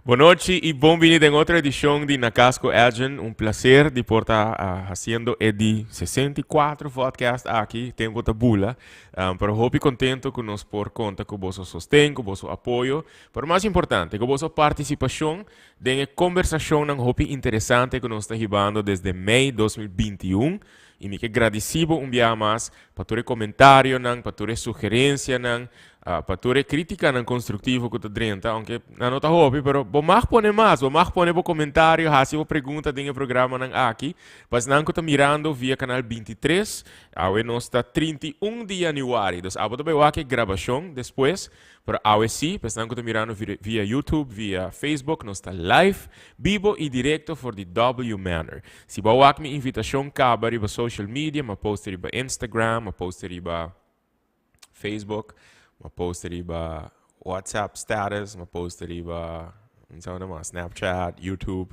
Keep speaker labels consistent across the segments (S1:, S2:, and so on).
S1: Bon nochi y bon bini den otro edicion di Na Cas cu Edjean. Un placer di por ta haciendo e di 64 vodcast aki. Tempo ta bula. Pero hopi contento cu nos por conta cu boso sosten, cu boso apoyo. Pero mas importante, cu boso participacion den e conversacionnan hopi interesante cu nos ta hibando desde mei 2021. Y mi ke gradici bo un biaha mas pa tur e comentarionan, pa tur e sugerencianan, pa tur e criticanan constructivo cu ta drenta, aunke nan no ta hopi, pero bo mag pone mas, bo mag pone bo comentario, haci bo pregunta den e programanan aki. Pa esnan cu ta mirando via canal 23, awe nos ta 31 di januari, dus abo ta bay wak e grabacion despues, Pero awe sí, pa esnan ku ta mirando via YouTube, via Facebook, nos ta live, bibo i direkto for di W Manor. Si bo a wak mi invitashon kaba riba social media, m'a post riba Instagram, m'a post riba Facebook, m'a post riba WhatsApp status, m'a post riba Snapchat, YouTube.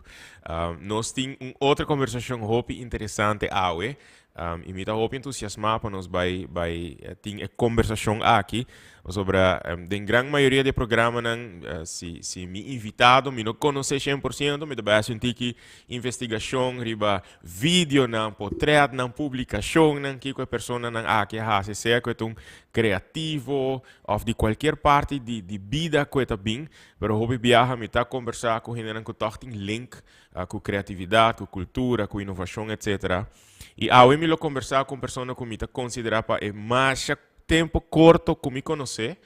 S1: Nos tin un otro kombersashon hopi interesante awe. I mi ta hopi entusiasmá pa nos bai bai tin e kombersashon aki, pasobra den gran mayoria di e programanan si si mi invitado mi no konosé 100%, mi ta bai hasi un tiki investigashon riba videonan, potrètnan, publikashonnan kiko e personanan aki a hasi, sea ku e ta un kreativo òf di kualkier parti di di bida ku e ta bin, pero hopi biaha mi ta kombersá ku hendenan ku tòg tin link ku kreatividat, ku kultura, ku inovashon etsetera. I awe mi lo kombersá ku un persona ku mi ta konsiderá pa e masha tempu korto ku mi konosé.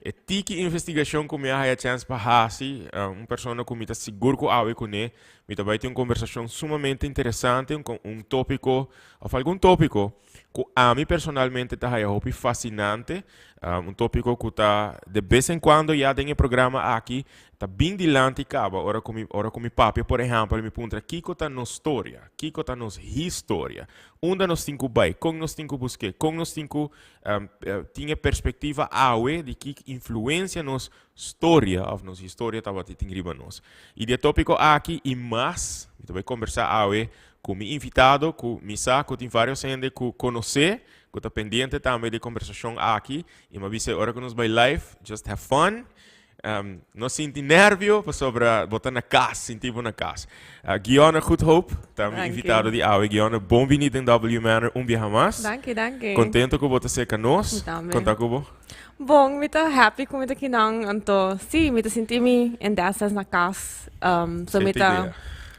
S1: E tiki investigashon ku mi a haya chèns pa hasi, un persona ku mi ta sigur ku awe kuné mi ta bai tin un kombersashon sumamente interesante, un un tópiko òf algun tópiko ku ami personalmente ta haya hopi fasinante, un tópiko ku ta de bes en kuando ya den e programa aki ta bin dilanti kaba ora ku mi ora ku mi papia por ehèmpel mi puntra kiko ta nos storia, kiko ta nos historia, unda nos tin ku bai, kon nos tin ku busk'é, kon nos tin ku tin e perspektiva awe di ki influensia nos storia òf nos historia tabata tin riba nos. I di e tópiko aki i mas mi ta bai kombersá awe ku mi invitado ku mi sa ku tin vários hende ku konosé ku ta pendiente tambe di e kombersashon aki i mi a bisa ora ku nos bai live just have fun. No sinti nervio pasobra bo ta na kas, sinti bo na kas. Guione Goedhoop ta mi invitado di awe. Guione, bon bini den W Manor un biaha mas.
S2: Danki, danki.
S1: Kontento ku bo ta serka nos.
S2: Mi tambe.
S1: Kon ta ku bo?
S2: Bon, mi ta happy ku mi ta kinan. Anto, si, mi ta sinti mi in that sense na kas. So mi ta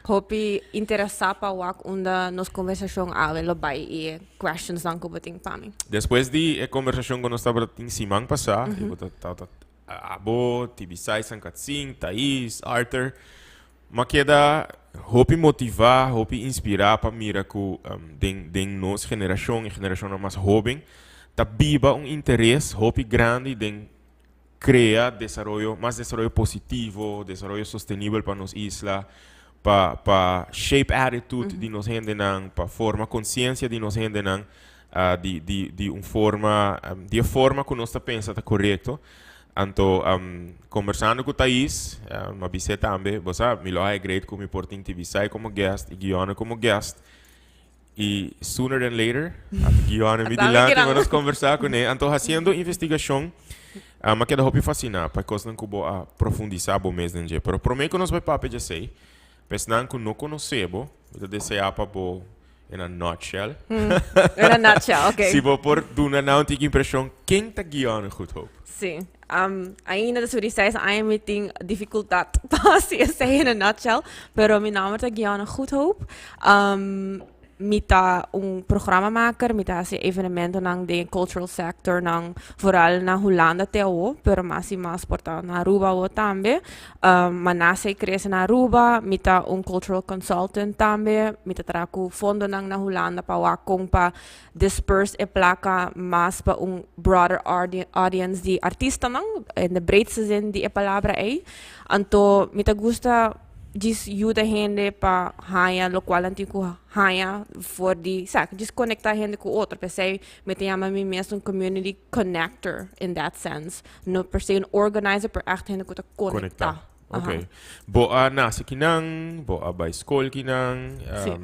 S2: hopi interesá pa wak unda nos konversashon awe lo bai i e questionsnan ku bo tin pa mi.
S1: Despues di e konversashon ku nos tabata tin siman pasá, i bo ta tabata Abo, Tibisay, San Katsin, Thais, Arthur. M'a keda hopi motivá, hopi inspirá pa mira ku den den nos generashon, e generashonnan mas hóben, ta biba un interes hopi grandi den krea desaroyo, mas desaroyo positivo, desaroyo sostenibel pa nos isla, pa pa shape attitude di nos hendenan, pa forma konsiensia di nos hendenan. Di di di un forma di e forma ku nos ta pensa ta korekto. Anto kombersando ku Thais, mi a bis'é tambe, bo sa, mi lo haya great ku mi por tin Tibisay komo guest i Guione komo guest. I sooner than later, ata Guione mi dilanti pa nos kombersá kuné. Anto hasiendo investigashon, mi a keda hopi fasiná pa e kosnan ku bo a profundisá bo mes den dje. Pero promé ku nos bai papia djesei, pa esnan ku no konosé bo, mi ta deseá pa bo In a nutshell.
S2: In a nutshell, ok.
S1: Si bo por duna nan un tiki impreshon, ken ta Guione Goedhoop?
S2: Sí. Ainda despues di seis aña mi tin dificultad pa hasi esei in a nutshell, pero mi nomber ta Guione Goedhoop. Mi ta un programmamaker, mi ta hasi evenementonan den e cultural sectornan, vooral na Hulanda te awo, pero mas y mas por ta na Aruba awo tambe. M'a nase i krese na Aruba, mi ta un cultural consultant tambe, mi ta traha ku fondonan na Hulanda pa wak kon pa disperse e plaka mas pa un broader audience di artistanan, in de breedste zin di e palabra ei. Anto mi ta gusta djis yuda hende pa haña lokual nan tin ku haña for di, sa, djis konektá hende ku otro. P'esei mi ta yama mi mes un community connector in that sense. No per se un organizer, pero echt hende ku ta
S1: konektá. Konektá. Ok. Bo a nase kinan, bo a bai skol kinan.
S2: Sí.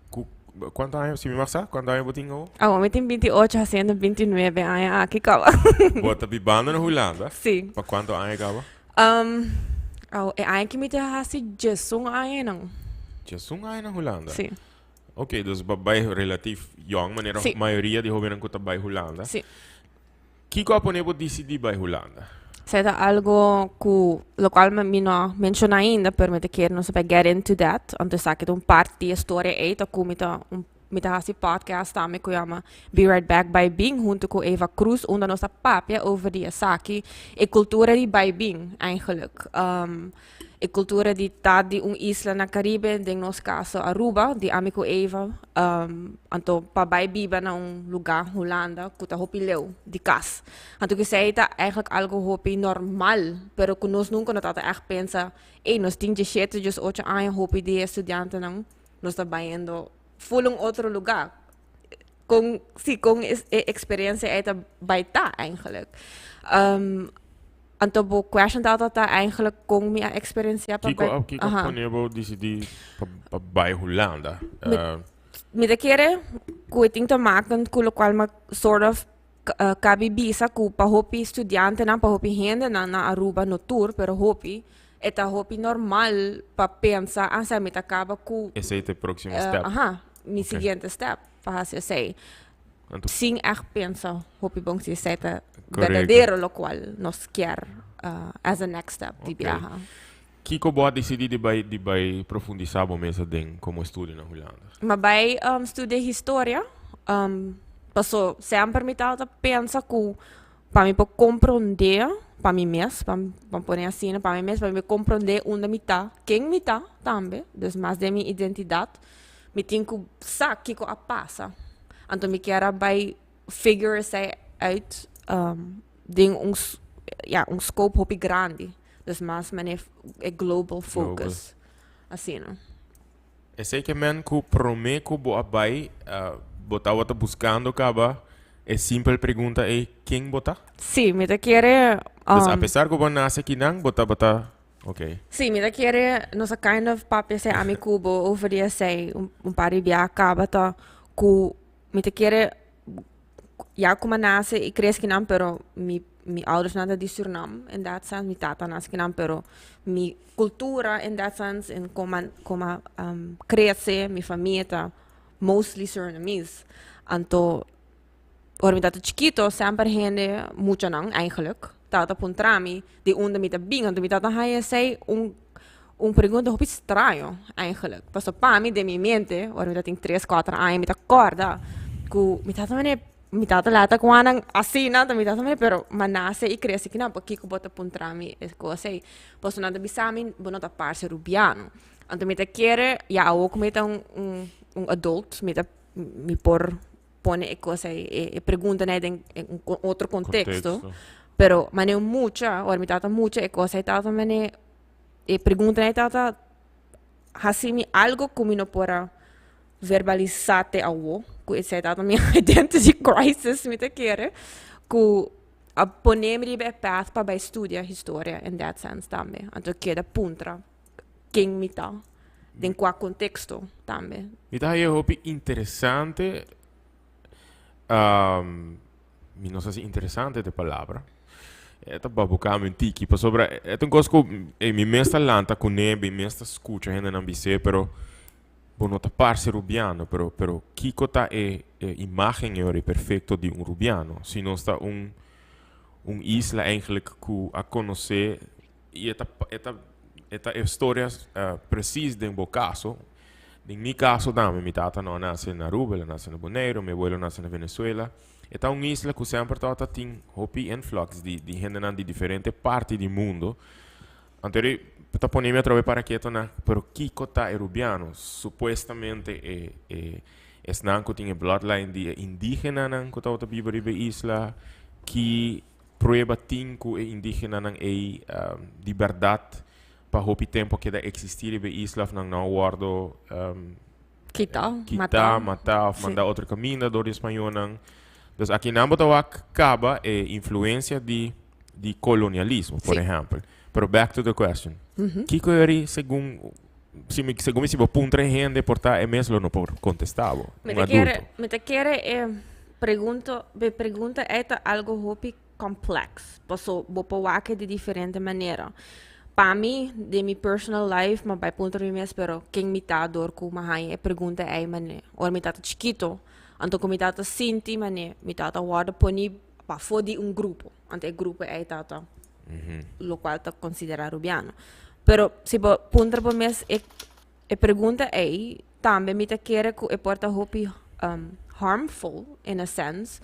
S1: Ku, kuantu aña, si mi mag sa, kuantu aña bo tin awor?
S2: Awor mi tin 28, hasiendo 29 aña aki kaba.
S1: Bo ta bibando na Hulanda?
S2: Sí.
S1: Pa kuantu aña kaba?
S2: Oh, e aña aki mi ta hasi 11 aña nan.
S1: 11 aña na Hulanda?
S2: Si.
S1: Ok, dus bo bai relatief jong, manera mayoria di hobennan ku ta bai Hulanda.
S2: Si.
S1: Kiko a pone bo disidí bai Hulanda?
S2: Esei ta algo ku lokual mi no menshoná ainda, pero mi ta kier nos a bai get into that. Anto esaki ta un parti di e storia ei, ta ku mi ta un mi ta hasi podcast tambe ku yama Be Right Back Bai Bin huntu ku Eva Cruz unda nos ta papia over di esaki, e kultura di bai bin eigenlijk. E kultura di ta di un isla na Karibe, den nos kaso Aruba, di ami ku Eva, anto pa bai biba na un lugá, Hulanda, ku ta hopi leu di kas. Anto k'esei ta eigenlijk algo hopi normal, pero ku nos nunka no tabata ègt pensa, ey, nos tin dieshete, diesocho aña, hopi di e studiantenan nos ta bayendo ful un otro lugá. Kon, si, kon e eksperensia ei ta bai ta eigenlijk. Anto bo question tabata ta eigenlijk kon mi a eksperensiá
S1: pa Kiko, bai, kiko a pone bo disidí pa bai Hulanda?
S2: Mi ta kere ku e tin te maken ku lokual mi a sort of kabi bisa ku pa hopi studiantenan, pa hopi hendenan na Aruba, no tur, pero hopi, e ta hopi normal pa pensa, ansa mi ta kaba ku
S1: Esei ta e próksimo step.
S2: Aha, mi siguiente step pa hasi esei.
S1: Anto
S2: Sin ègt pensa hopi bon si esei ta
S1: Korekto.
S2: berdadero lokual nos kier as a next step di biaha.
S1: Kiko bo a disidí di bai di bai profundisá bo mes aden komo estudio na Hulanda?
S2: Mi a bai studia historia, paso semper mi tabata pensa ku pa mi por komprondé pa mi mes, pa mi pone asina, pa mi mes, pa mi por komprondé unda mi ta, ken mi ta tambe, dus mas den mi identidat, mi tin ku sa kiko a pasa. Anto mi kier a bai figure esei uit den un, ya, un scope hopi grandi. Dus mas mane e global focus. Asina.
S1: Esei ke men ku promé ku bo a bai, bo tabata buskando kaba e simpel pregunta ei, ken bo ta?
S2: Sí, mi ta kere.
S1: Dus apesar ku bo a nase kinan, bo tabata, ok.
S2: Sí, mi ta kere nos a kind of papia esei ami ku bo over di esei un par di bia kaba ta ku mi ta kere ya ku mi a nase i krese kinan pero mi mi oudersnan ta di Surinam in that sense, mi tata a nase kinan pero mi kultura in that sense en kon mi a kon mi a krese mi famia ta mostly Surinamese. Anto ora mi tabata chikito semper hende muchanan eigenlijk tabata puntra mi di unda mi ta bin anto mi tabata haña esei un un pregunta hopi straño eigenlijk. Pasobra pa mi den mi mente, ora mi tatin tres, kuater aña, mi ta kòrda ku mi tata mane, mi tata lata ku nan asina, mi tata mane, pero mi a nase i krese kinan, pakiko bo ta puntra mi e kos ei? Pasobra nan ta bisa mi, bo no ta parse rubiano. Anto mi ta kere, ya awor ku mi ta un un un adult, mi ta mi por pone e kos ei, e preguntanan ei den un otro konteksto, pero mane un mucha, ora mi tabata mucha e kos ei tabata mane E preguntanan ei tabata hasi mi algo ku mi no por a verbalisá te awo, ku esei tabata mi identity crisis mi ta kere, ku a pone mi riba e path pa bai studia historia in that sense tambe. Anto keda puntra ken mi ta, den kua konteksto tambe.
S1: Mi ta haña hopi interesante, Mi no sa si interesante ta e palabra. E ta babuká mi un tiki pasobra e ta un kos ku e mi mes ta lanta kuné, mi mes ta skucha hendenan bis'é, pero bo no ta parse rubiano, pero pero kiko ta e e imágen e ora e perfekto di un rubiano? Si nos ta un un isla eigenlijk ku a konosé i e ta e ta e ta e storia presis den bo kaso. Den mi kaso tambe, mi tata no a nase na Aruba, el a nase na Boneiru, mi abuelo a nase na Venezuela. E ta un isla ku semper tabata tin hopi influx di di hendenan di diferente parti di mundo. Anto eri ta pone mi atrobe para keto na, pero kiko ta e rubiano? Supuestamente e e esnan ku tin e bloodline di e indigenanan ku tabata biba riba e isla, ki prueba tin ku e indigenanan ei di bèrdat pa hopi tempu a keda eksistí riba e isla òf nan no a wòrdu
S2: Kita,
S1: kita,
S2: matá.
S1: matá òf
S2: Sí.
S1: mandá otro kaminda dor di e spañolnan. Dus akinan bo ta wak kaba e influensia di di kolonialismo, por
S2: Sí.
S1: ehèmpel. Pero back to the question. Kiko eri segun si mi segun mi si bo puntra e hende por ta e mes lo no por kontestá bo,
S2: Mi
S1: un
S2: ta kere,
S1: adulto.
S2: mi ta kere e pregunto, e pregunta ei ta algo hopi complex, paso bo por wak di diferente manera. Pa mi, den mi personal life, m'a bay puntra mi mes, pero ken mi ta door cu m'a haya e pregunta ey mane ora mi tata chikito. Anto cu mi tata sinti mane mi tata wordo poni pafo di un grupo. Anto e grupo ey tata locual ta considera Rubiano. Pero si bo puntra bo mes e e pregunta ey, tambe mi ta kere cu e por ta hopi harmful in a sense,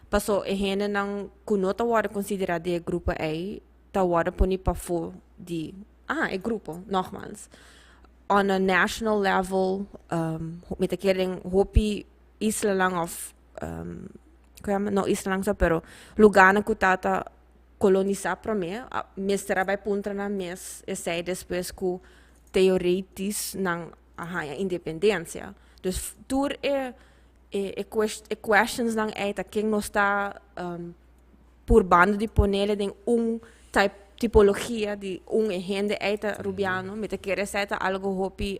S2: paso e hendenan cu no ta wordo considera di e grupo ey ta wordo poni pafo di aha e grupo nogmaals. On a national level mi ta kere den hopi islanan of no islanan so pero lugarnan cu ta ta colonisa prome mester a bay puntra nan mes esey despues cu theoretisch nan a haya independencia. Dus tur e e e questions nan ey ta ken nos ta purbando di ponele den un type tipologia di un e hende ey ta Rubiano. Mi ta kere esey ta algo hopi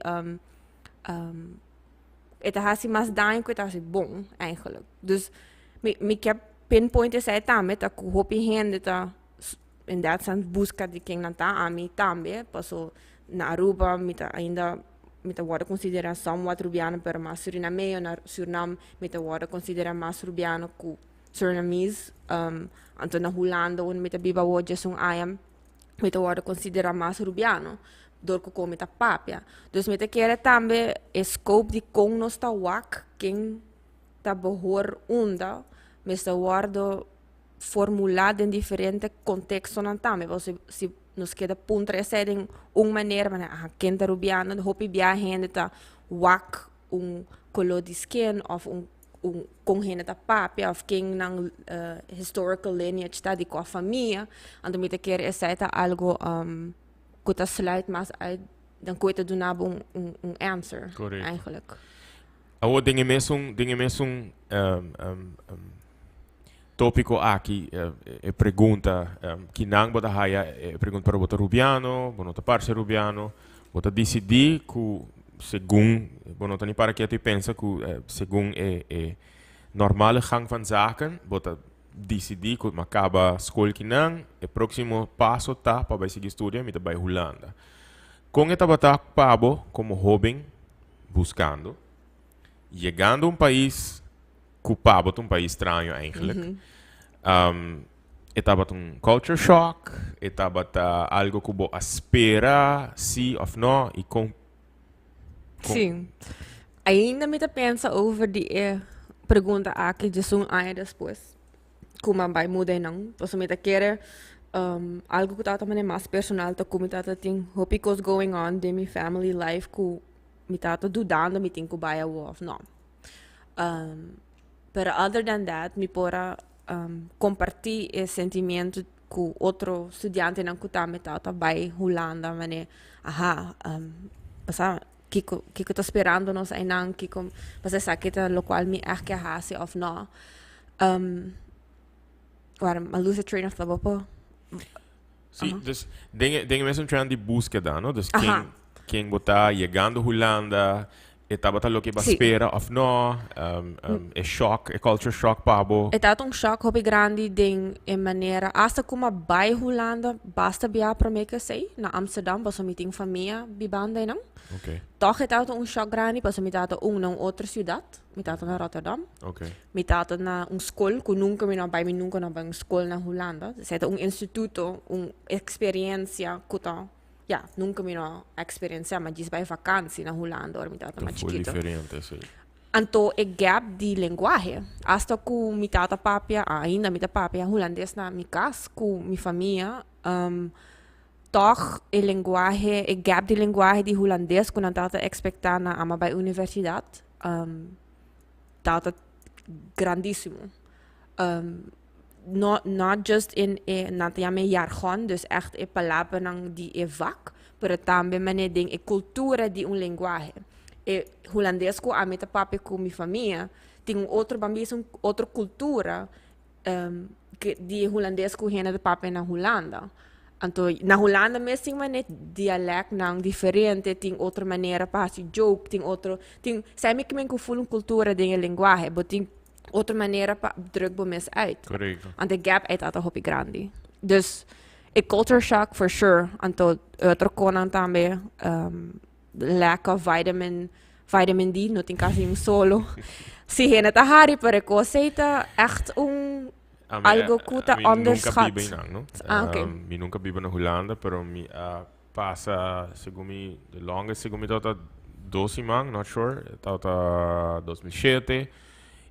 S2: e ta haci mas daño cu e ta haci bon eigenlijk. Dus mi mi ke pinpoint esey tambe ta cu hopi hende ta in that sense busca di ken nan ta. Ami tambe paso na Aruba mi ta ainda mi ta wordo considera somewhat Rubiano pero mas Surinameo. Na Surinam mi ta wordo considera mas Rubiano cu Surinamese. Anto na Hulanda unda mi ta biba awor djes un aña mi ta wordo considera mas Rubiano door cu con mi ta papia. Dus mi ta kere tambe e scope di con nos ta wak ken ta behoor unda mester wordo formula den diferente contextonan tambe. Pasobra si nos keda puntra esei den un manera, manera aha ken ta Rubiano, hopi bia hende ta wak un color di skin of un un con hende ta papia of ken nan historical lineage ta di cua famia. Anto mi ta kere esei ta algo cu ta sluit mas uit dan cu e ta duna bo un answer eigenlijk.
S1: Awor den e mesun den e mesun topico aki e pregunta kinan bo ta haya e pregunta pero bo ta Rubiano bo no ta parce Rubiano bo ta dicidi cu segun bo no ta ni para keto y pensa cu segun e e normale gang van zaken bo ta dicidi cu mi a caba school kinan e proximo paso ta pa bay sigui studia mi ta bay Hulanda. Con e tabata pa bo como hoben buscando yegando un pais cu pa bo ta un pais straño eigenlijk. E tabata un culture shock? E tabata algo cu bo a spera, si of no? Y con?
S2: Sí. Ainda mi ta pensa over di e pregunta aki djesun aña despues cu mi a bay muda einan. Pasobra mi ta kere algo cu tabata manera mas personal ta cu mi tabata tin hopi cos going on den mi family life cu mi tabata dudando mi tin cu bay awo of no. Pero other than that mi por a comparti e sentimiento cu otro studiantenan cu tambe tabata bay Hulanda mane aha pasa kico kico ta sperando nos einan kico pasa esaki ta locual mi echt ke haci of no. Wara mi a lose the train of thought bo por.
S1: Si, dus den e den e mesun trend di búskeda, no? Dus ken ken bo ta yegando Hulanda, e tabata loke bo a spera of no, e shock, e culture shock pa bo.
S2: E tabata un shock hopi grandi den e manera, asta ku mi a bai Hulanda basta bia prome ku esei, na Amsterdam, pasobra mi tin famia bibando einan. Tòg e tabata un shock grandi pasobra mi tabata un na un otro siudat. Mi tata na Rotterdam. Mi tata na un skol ku nunka mi no a bai, mi nunka no a bai un skol na Hulanda. Esei ta un instituto, un eksperensia ku ta, ya, nunka mi no a eksperensiá, mi a djis bai vakansi na Hulanda ora mi tabata mas chikito.
S1: Ta ful diferente, si.
S2: Anto e gap di lenguahe, asta ku mi tata papia, ainda mi ta papia hulandes na mi kas ku mi famia, tòg e lenguahe, e gap di lenguahe di hulandes ku nan tabata ekspektá na ama bai universidat, tabata grandísimo. No, not just in e, nan ta yama e jargon, dus ègt e palabranan di e vak, pero tambe manera den e kultura di un lenguahe. E hulandes ku ami ta papia ku mi famia tin un otro, ban bisa un otro kultura di e hulandes ku hende ta papia na Hulanda. Anto na Hulanda mes tin manera dialèktnan diferente, tin otro manera pa hasi joke, tin otro, tin, sa mi kimen ku ful un kultura den e lenguahe, bo tin otro manera pa druk bo mes uit.
S1: Korekto.
S2: Anto e gap ei tabata hopi grandi. Dus. E culture shock for sure. Anto otro cosnan tambe, lack of vitamin D, no tin casi un solo. Si hende ta hari, pero e cos ey ta echt un algo cu ta
S1: Ami nunca
S2: onderschat.
S1: biba einan, no?
S2: Ah, oké.
S1: Mi nunca biba na Hulanda, pero mi a pasa, segun mi, the longest segun mi tabata 2 siman, not sure, tabata 2007.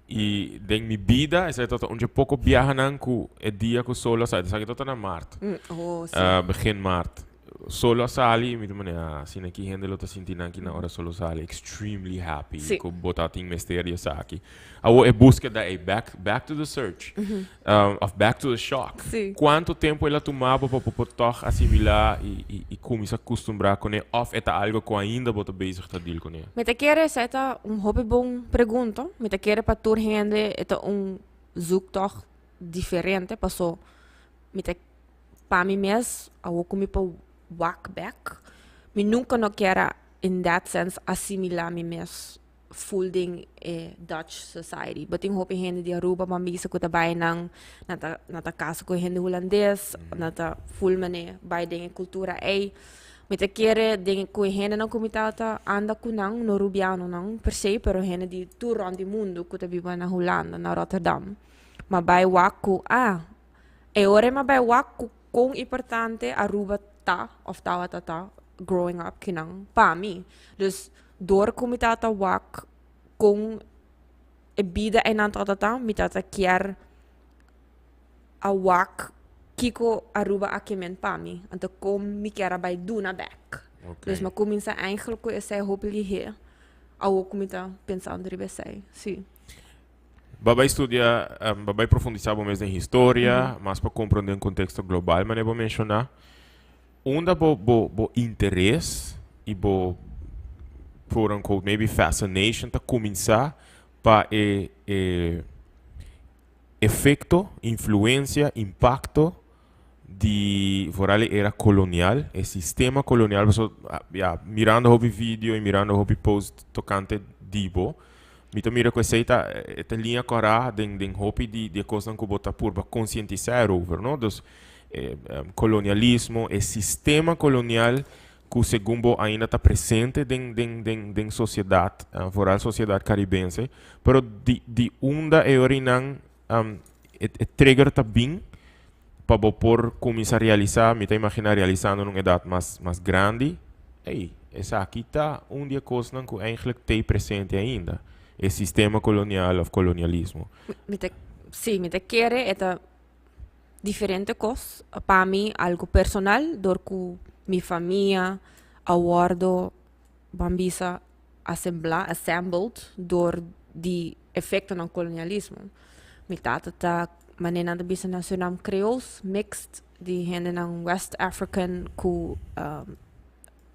S1: Y den mi bida, esey tabata un poco biahanan cu e dia cu solo a sali. Esaki tabata na maart.
S2: Oh, si.
S1: Begin maart. Solo a sali y mi ta manera, asina ki hende lo ta sinti nan ki na ora solo sali extremely happy. Cu bo ta tin mester di esaki. Awo e búsqueda ey, back to the search. Of back to the shock. Cuanto tempo el a tuma bo pa por toch asimila y cuminsa acostumbra cu ne, of e ta algo cu ainda bo ta bezig ta deal cu ne?
S2: Mi ta kere esey ta un hopi bon pregunta. Mi ta kere pa tur hende e ta un zoektocht diferente, paso mi ta pa mi mes awo cu mi por wak back, mi nunca no kier a in that sense asimila mi mes full den e Dutch society. Bo tin hopi hende di Aruba ban bisa cu ta bay nan, nan ta casa cu hende Hulandes, nan ta full mane bay den e cultura ey. Mi ta kere den cu e hendenan cu mi tata anda cu nan, no Rubianonan per se, pero hende di tur rond di mundo cu ta biba na Hulanda, na Rotterdam. Ma bay wak cu, ah, e ora ma bay wak cu con importante Aruba ta, of tawata ta, growing up kinan, pa mi. Dus, door cu mi tata wak con e bida einan tata ta, mi tata kier a wak kiko Aruba a kemen pa mi. Anto con mi kier a bay duna back. Dus mi a cuminsa eigenlijk cu esey hopi lihe. Awo cu mi ta pensando riba esey, si.
S1: Bo bay studia, bo bay profundisa bo mes den historia, mas pa comprende un contexto global, manera bo menciona. Unda bo interes y bo, quote unquote, maybe fascination ta cuminsa pa e efecto, influencia, impacto di vooral e era colonial, e sistema colonial, paso, ja, mirando hopi video y mirando hopi post tocante di bo, mi ta mira cu esey ta linea cora den hopi di e cosnan cu bo ta purba concientisa erover, no? Dus, colonialismo, e sistema colonial cu segun bo ainda ta presente den sociedad, vooral sociedad caribense, pero di unda e orinan e trigger ta bin pa bo por cuminsa realisa, mi ta imagina realisando un edad mas grandi, hey, esaki ta un di e cosnan cu eigenlijk ta presente ainda, e sistema colonial of colonialismo.
S2: Mi ta, si, mi ta kere e ta diferente cos. Pa mi, algo personal, door cu mi famia a wordo, ban bisa, asembla, assembled, door di efectonan colonialismo. Mi tata ta, manera nan ta bisa na Suriname, Creools, mixed, di hendenan West African cu,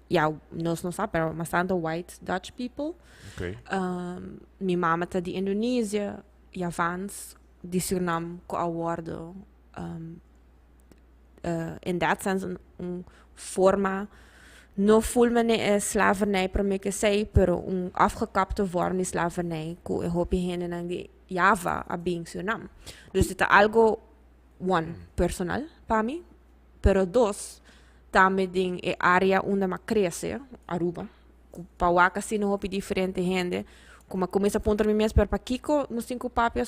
S2: ja, nos no sa, pero bastante white Dutch people. Mi mama ta di Indonesië, Javans, di Suriname, cu a wordo, in that sense, un forma, no full mane e slavernij prome cu esey, pero un afgekapte vorm di slavernij cu e hopi hendenan di Java a bin Suriname. Dus dit ta algo, one, personal pa mi, pero dos, tambe den e area unda m'a crece, Aruba, cu pa wak asina hopi diferente hende, cu m'a cuminsa puntra mi mes, pero pakico nos tin cu papia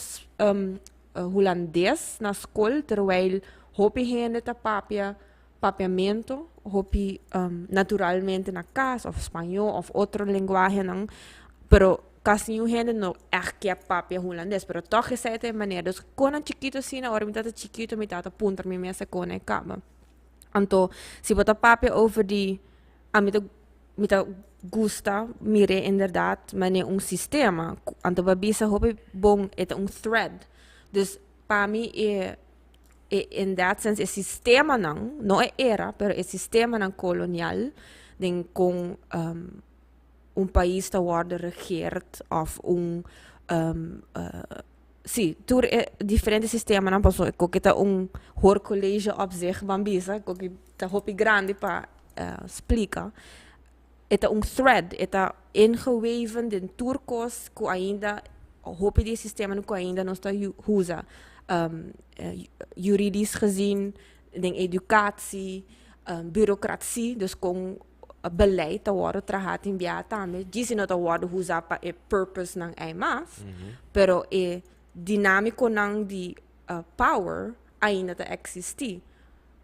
S2: Hulandes na scol, terwijl hopi hende ta papia papiamento, hopi naturalmente na cas, of spañó, of otro lenguahenan, pero casi niun hende no echt kier papia Hulandes, pero toch esey ta e manera. Dus conan chikito asina, ora mi tata chikito, mi tata puntra mi mes con e caba. Anto, si bo ta papia over di, ami ta gusta mira inderdaad mane un sistema, anto bo a bisa hopi bon, e ta un thread. Dus pa mi e in that sense e sistemanan, no e era, pero e sistemanan colonial den con un pais ta worden regeerd of un si, tur e diferente sistemanan, paso cu ta un hoorcollege op zich, ban bisa, cu ta hopi grandi pa splica. E ta un thread, e ta ingeweven den tur cos cu ainda hopi di sistemanan cu ainda nos ta usa. Juridisch gezien. Den educatie, bureaucratie, dus con beleid ta wordo traha tin bia tambe. Djis no ta wordo usa pa e purpose nan ei mas, pero e dinamiconan di power ainda ta existi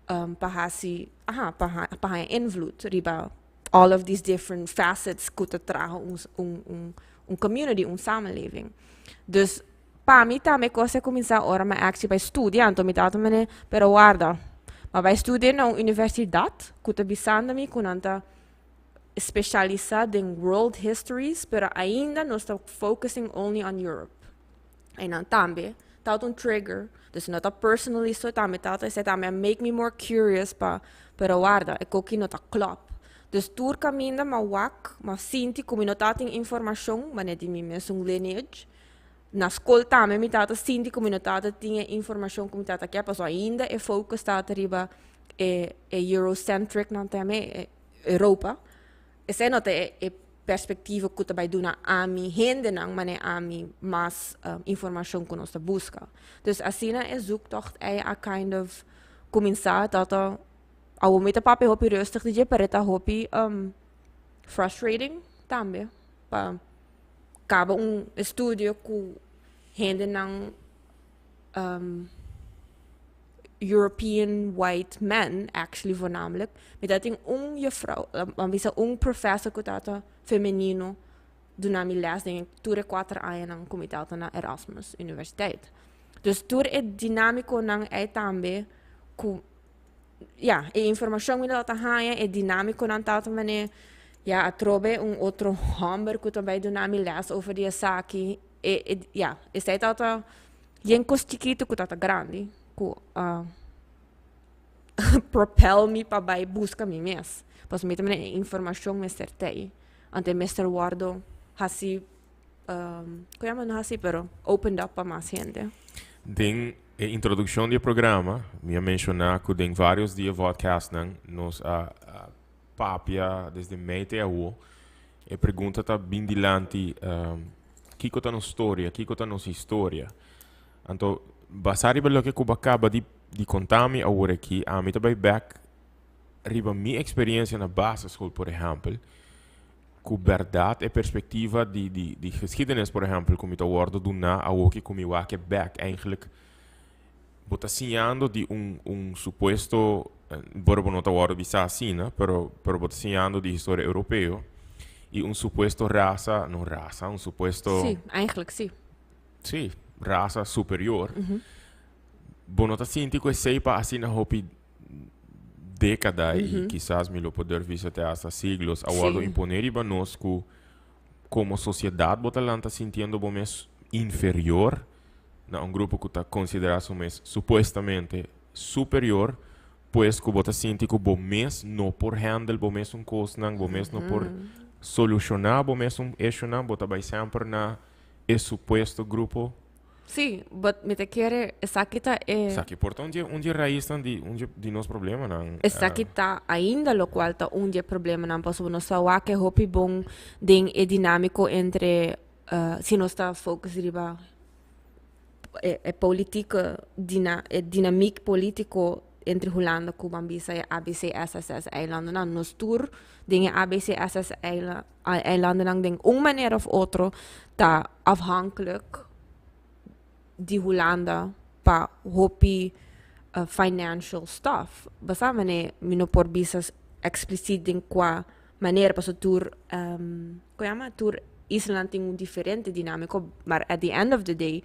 S2: pa hasi, aha, pa haya invloed riba all of these different facets ku ta traha un community, un samenleving. Dus pa mi tambe cos a cuminsa ora mi actually bay studia, anto mi tata mene, pero warda, ma bay studia na un universidad cu ta bisando mi cu nan ta specialisa den world histories, pero ainda nos ta focusing only on Europe. En dan tambe tabata un trigger, dus no ta personally so, tambe tabata esei tambe a make me more curious pa, pero warda, e koki no ta klop. Dus tur caminda m'a wak, m'a sinti cu mi no tabatin informacion, manera di mi mesun lineage. Na scol tambe mi tabata sinti cu mi no tabata tin e informacion cu mi tabata kier, pasobra ainda e focus tabata riba e Eurocentric nan ta yama e Europa. Esei no ta e perspectiva cu ta bay duna ami hendenan manera ami mas informacion cu nos ta busca. Dus asina e zoektocht ei a kind of cuminsa. Tata awor mi ta papia hopi rustig di dje, pero e ta hopi frustrating tambe pa caba un estudio cu hendenan European white men actually voornamelijk. Mi ta tin un juffrouw, ban bisa un professor cu tata femenino duna mi les den tur e 4 añanan cu mi tata na Erasmus Universiteit. Dus tur e dinamiconan ei tambe cu, ja, e informacion mi tata haña, e dinamiconan tata mane, ja, atrobe un otro homber cu ta bay duna mi les over di esaki. E, ja, esei tata yen cos chikito cu tata grandi cu propel mi pa bay busca mi mes. Pasobra mi ta mira e informacion mester tei. Anto e mester wordo haci, cu yama no haci pero opened up pa mas hende.
S1: Den e introduccion di e programa mi a menciona cu den varios di e vodcastnan nos a papia desde mei te awo. E pregunta ta bin dilanti, kico ta nos storia, kico ta nos historia? Anto, basa riba loke cu bo a caba di conta mi awor aki, ami ta bay bek riba mi experiencia na basisschool, por ehempel, cu berdad e perspectiva di geschiedenis, por ehempel, cu mi ta wordo duna awoki cu mi wak e bek, eigenlijk bo ta siñando di un supuesto, bueno, bo no ta wordo bisa asina, pero bo ta siñando di historia europeo y un supuesto rasa, no rasa, un supuesto.
S2: Sí, eigenlijk sí.
S1: Sí, rasa superior. Bo no ta sinti cu esey pa asina hopi decada y kisas mi lo por durf bisa te hasta siglos a wordo impone riba nos cu como sociedad bo ta lanta sintiendo bo mes inferior na un grupo cu ta considera su mes supuestamente superior, pues cu bo ta sinti cu bo mes no por handle bo mes un cosnan, bo mes no por soluciona bo mes un issuenan, bo ta bay semper na e supuesto grupo.
S2: Sí, but mi ta kere esaki ta e.
S1: Esaki por ta un dje raisnan di nos problemanan.
S2: Esaki ta ainda locual ta un dje problemanan, pasobra nos ta wak e hopi bon den e dinamico entre si nos ta focus riba e politieke e dinamiek politico entre Hulanda cu ban bisa e ABCSSS eilandennan. Nos tur den e ABCSS eilandennan den un manera of otro ta afhankelijk di Hulanda pa hopi financial stuff. Basa mane mi no por bisa expliciet den cua manera, pasobra tur, con yama, tur islanan tin un diferente dinamico, maar at the end of the day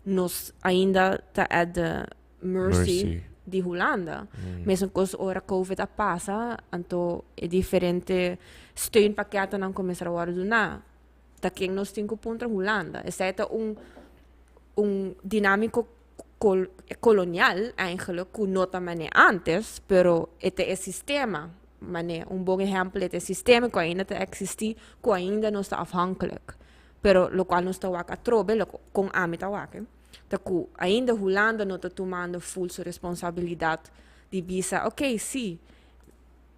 S2: nos ainda ta at the mercy
S1: mercy
S2: di Hulanda. Mesun cos ora COVID a pasa, anto e diferente steunpakketnan cuminsa wordo duna. Ta ken nos tin cu puntra? Hulanda. Esey ta un dinamico colonial eigenlijk cu no ta mane antes, pero e ta e sistema. Mane un bon ehempel, e ta e sistema cu ainda ta existi, cu ainda nos ta afhankelijk. Pero locual nos ta wak atrobe, con ami ta wak, ta cu ainda Hulanda no ta tumando full su responsabilidad di bisa, ok, si,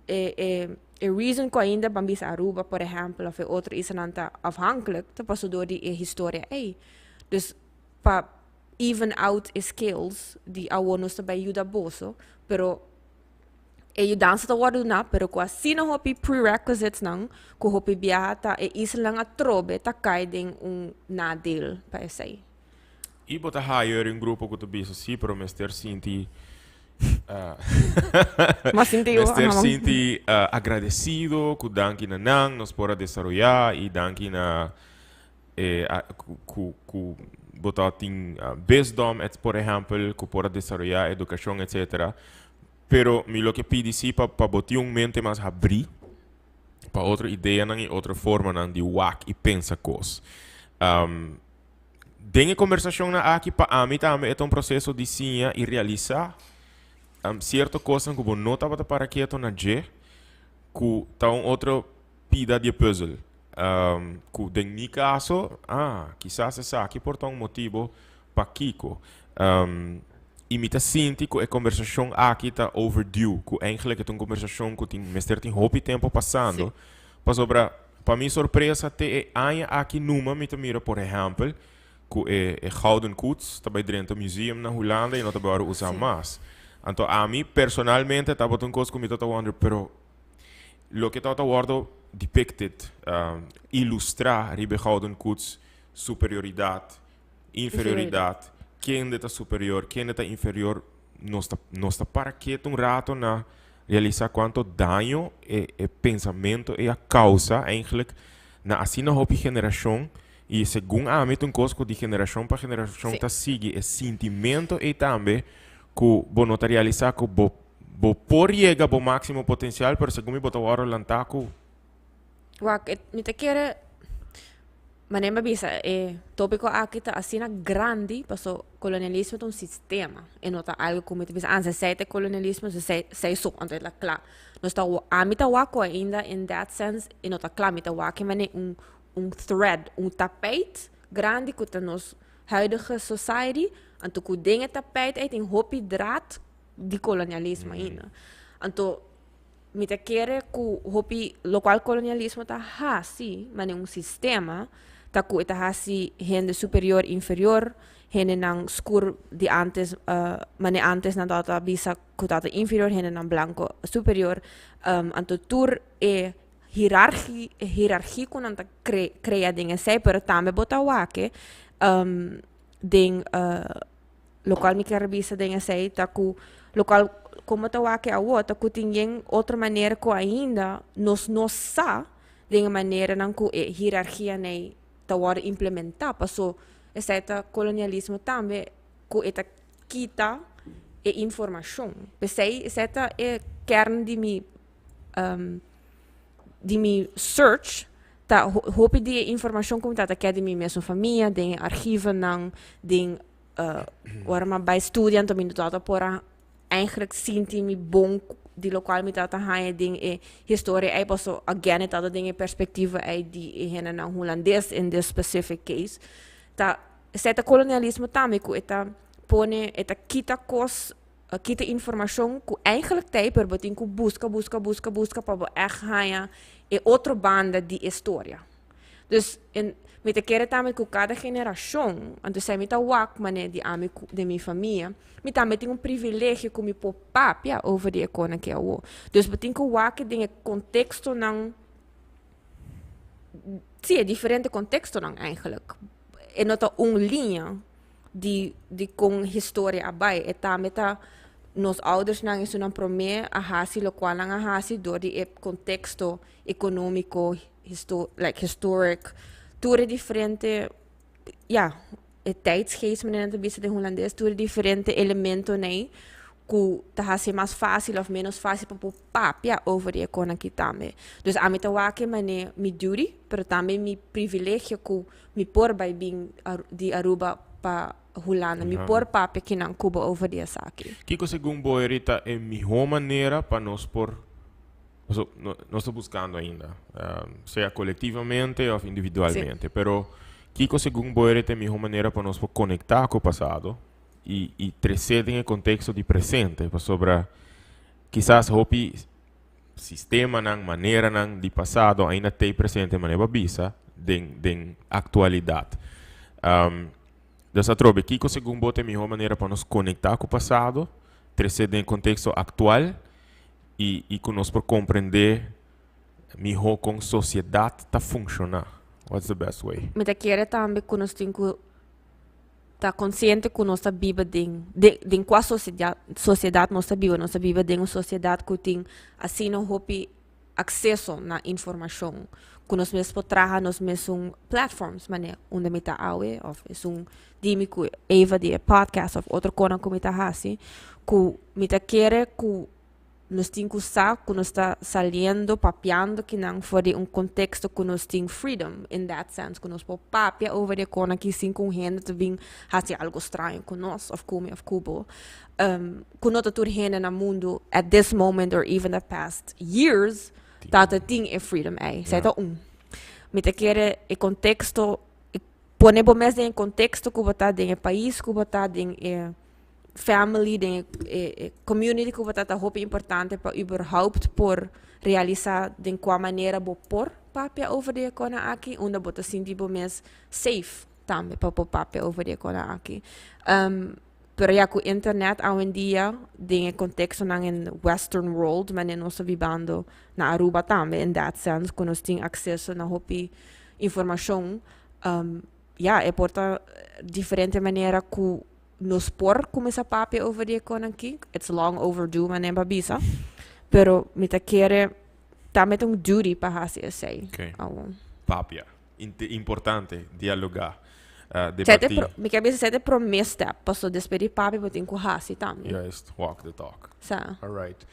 S2: e reason cu ainda ban bisa Aruba, por ehempel, of e otro islanan ta afhankelijk, ta paso door di e historia ei. Dus pa even out e scales di awor nos ta bay yuda boso, pero E yudansa ta wòrdu duná, pero ku asina hopi prerequisites nan ku hopi biaha ta e islanan atrobe ta kai den un nadeel pa esei.
S1: I bo ta hire un grupo ku ta bisa si, pero mester sinti
S2: Mas sinti yo,
S1: mester
S2: aha.
S1: sinti agradesido ku danki na nan nos por a desaroyá i danki na e ku ku bo ta tin bisdom et por ehèmpel ku por a desaroyá edukashon etsetera. Pero mi lo ke pidi si pa pa bo tin un mente mas habrí pa otro ideanan i otro formanan di wak i pensa kos. Den e kombersashonnan aki pa ami tambe e ta un proseso di siña i realisá sierto kosnan ku bo no tabata para keto na dje ku ta un otro pida di e pùzel. Ku den mi kaso, ah, kisas esaki por ta un motibu pakiko. I mi ta sinti ku e kombersashon aki ta overdue, ku eigenlijk e ta un kombersashon ku tin mester tin hopi tempu pasando. Pasobra pa mi sorpresa te e aña aki numa mi ta mira por ehèmpel ku e e Gouden Koets ta bai drenta museum na Hulanda i no ta bai wòrdu usá mas. Anto ami personalmente tabata un kos ku mi ta ta wonder pero loke tabata wòrdu depicted, ilustrá riba e Gouden Koets, superioridat, Inferioridat, kende ta superior, kende ta inferior, nos ta, nos ta para ketu un rato na realisa cuanto daño e, e pensamento ei a causa eigenlijk na asina hopi generacion y segun ami ta un cos cu di generacion pa generacion ta sigui e sintimento ei tambe cu bo no ta realisa cu bo, bo por yega bo maximo potencial pero segun mi bo ta worde lanta cu.
S2: Wak, mi ta kere Manera mi a bisa, e tópiko aki ta asina grandi paso kolonialismo ta un sistema, e no ta algu ku mi ta bisa, ah, esei ta e kolonialismo, esei esei so, anto e ta kla. Nos ta ami ta wak ku ainda in that sense e no ta kla, mi ta wak e manera un un thread, un tapijt grandi ku ta nos huidige society, anto ku den e tapijt ei tin hopi draad di kolonialismo ainda. Anto Mi ta kere ku hopi lokual kolonialismo ta hasi manera un sistema ta ku e ta hasi hende superior inferior, hendenan skur di antes manera antes nan tabata bisa ku tabata inferior, hendenan blanko superior. Anto tur e hirargi hirargi ku nan ta krea den esei pero tambe bo ta wak den Locual mi kier bisa den esey ta cu locual como ta wak awo ta cu tin yen otro manera cu ainda nos no sa den e maneranan cu e hierarchia ney ta wordo implementa paso esey ta colonialismo tambe cu e ta kita e informacion. Pesey esey ta e kern di mi di mi search ta hopi di e informacion cu mi ta ta keda di mi mesun famia den e archivonan den Ora mi a bai studia anto mi no tabata por a eigenlijk sinti mi bon di lokual mi tabata haña den e historia ei paso again e tabata den e perspektiva ei di e hendenan hulandes in this specific case. Ta esei ta kolonialismo tambe ku e ta pone e ta kita kos kita informashon ku eigenlijk ta ei pero bo tin ku buska buska buska buska pa bo ègt haña e otro banda di e storia. Dus en mi ta kere tambe ku kada generashon, anto esei mi ta wak manera di ami ku den mi famia, mi tambe tin un privilegio ku mi por papia over di e konan ke awo. Dus bo tin ku wak den e kontekstonan, si e diferente kontekstonan eigenlijk. E no ta un liña di di kon historia a bai, e tambe ta nos oudersnan esunnan promé a hasi lokual nan a hasi dor di e konteksto ekonómiko, histo like historic tur e diferente ya e tijdsgeest manera nan ta bisa den hulandes tur e diferente elementonan ei ku ta hasi mas fásil òf ménos fásil pa por papia over di e konan aki tambe. Dus ami ta wak e manera mi duty pero tambe mi privilegio ku mi por bai bin di Aruba pa Hulanda mi por papia kinan ku bo over di esaki.
S1: Kiko segun bo Rita e mihó manera pa nos por Paso, no, nos ta buscando ainda, sea colectivamente of individualmente. Pero, kiko segun bo ta e miho manera pa nos por conecta cu pasado y, y trece den e contexto di presente? Pasobra, kisas hopi sistemanan, maneranan di pasado ainda t'ei presente manera bo a bisa den, den actualidad. Dus atrobe, kiko segun bo ta e miho manera pa nos conecta cu pasado, trece den e contexto actual? I i ku nos por komprendé mihó kon sosiedat ta funshoná. What's the best way?
S2: Mi ta kere tambe ku nos tin ku ta konsiente ku nos ta biba den den den kua sosiedat sosiedat nos ta biba. Nos ta biba den un sosiedat ku tin asina hopi akseso na informashon, ku nos mes por traha nos mesun platforms manera unda mi ta awe òf esun di mi ku Eva di e podcast òf otro konan ku mi ta hasi ku mi ta kere ku nos tin ku sa ku nos ta saliendo papiando kinan for di un konteksto ku nos tin freedom in that sense ku nos por papia over di e konan aki sin ku un hende ta bin hasi algo straño ku nos òf ku mi òf ku bo ku no ta tur hende na mundu at this moment or even the past years ta ta tin e freedom ei. Esei ta un. Mi ta kere e konteksto, pone bo mes den e konteksto ku bo ta, den e pais ku bo ta, den e family, den e community ku bo ta, ta hopi importante pa überhaupt por realisa den kua manera bo por papia over di e kona aki, unda bo ta sinti bo mes safe tambe pa por papia over di e kona aki. Pero ya ku internet awendia den e kontekstonan en western world manera nos ta bibando na Aruba tambe in that sense ku nos tin akseso na hopi informashon ya e por ta diferente manera ku nos por kuminsá papia over di e konan aki. It's long overdue manera pa bisa pero mi ta kere tambe ta un duty pa hasi esei awor.
S1: Papia. Importante dialoga, debatí.
S2: Mi ke bisa esei ta e promé step, paso despues di papia bo tin ku hasi tambe.
S1: Juist, walk the talk.
S2: Sa.
S1: Alright.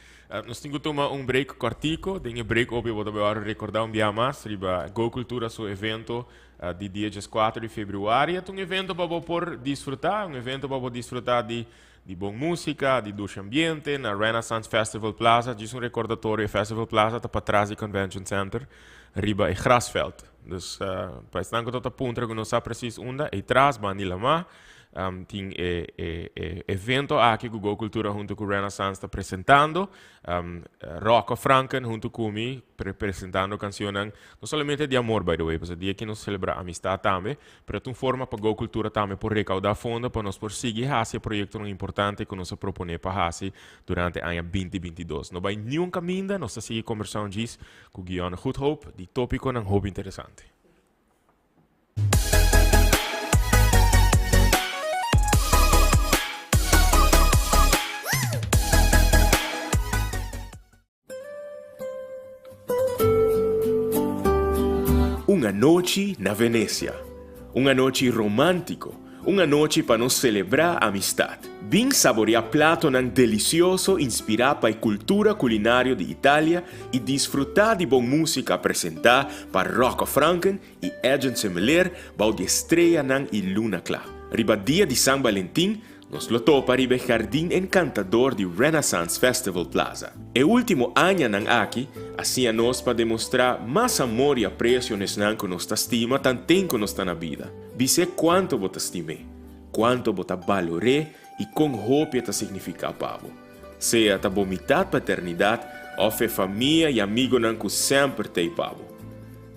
S1: Nos tin ku tuma un break kòrtiku. Den e break opi bo ta bai wòrdu rekordá un bia mas riba Go Cultura su evento di dia dieskuater di febrüari. E ta un evento pa bo por disfrutá, un evento pa bo disfrutá di Di bon músika, di dushi ambiente na Renaissance Festival Plaza. Djis un rekordatorio, e Festival Plaza ta patras di Convention Center riba e grasveld. Dus pa esnan ku ta ta puntra ku no sa presis unda, ei tras banda di lamá tin e e e evento aki ku Go Cultura huntu ku Renaissance ta presentando. Rocco Franken huntu ku mi presentando kansionnan no solamente di amor by the way, pasobra dia aki nos selebrá amistad tambe. Pero ta un forma pa Go Cultura tambe por recaudá fondo pa nos por sigui haci e proyectonan importante cu nos a proponé pa haci durante aña 2022. No bay niun caminda, nos ta sigui combersa un djis cu Guione Goedhoop di topiconan hopi interesante. Un anochi na Venecia. Un anochi romántico. Un anochi pa nos celebrá amistad. Bin saboreá platonan delicioso inspirá pa e cultura culinario di Italia y disfrutá di bon música presentá pa Rocco Franken y Edjean Semeleer bou di e streanan y luna cla. Riba dia di San Valentin, Nos lo topa riba e jardin encantador di Renaissance Festival Plaza. E ultimo añanan aki a siña nos pa demostrá mas amor i aprecio n'esnan cu nos ta stima tanten cu nos ta na bida. Bis'é cuanto bo ta stim'é, cuanto bo ta balor'é i con hopi e ta significá pa bo. Sea ta bo mitad pa eternidad of e famia i amigonan cu semper t'ei pa bo.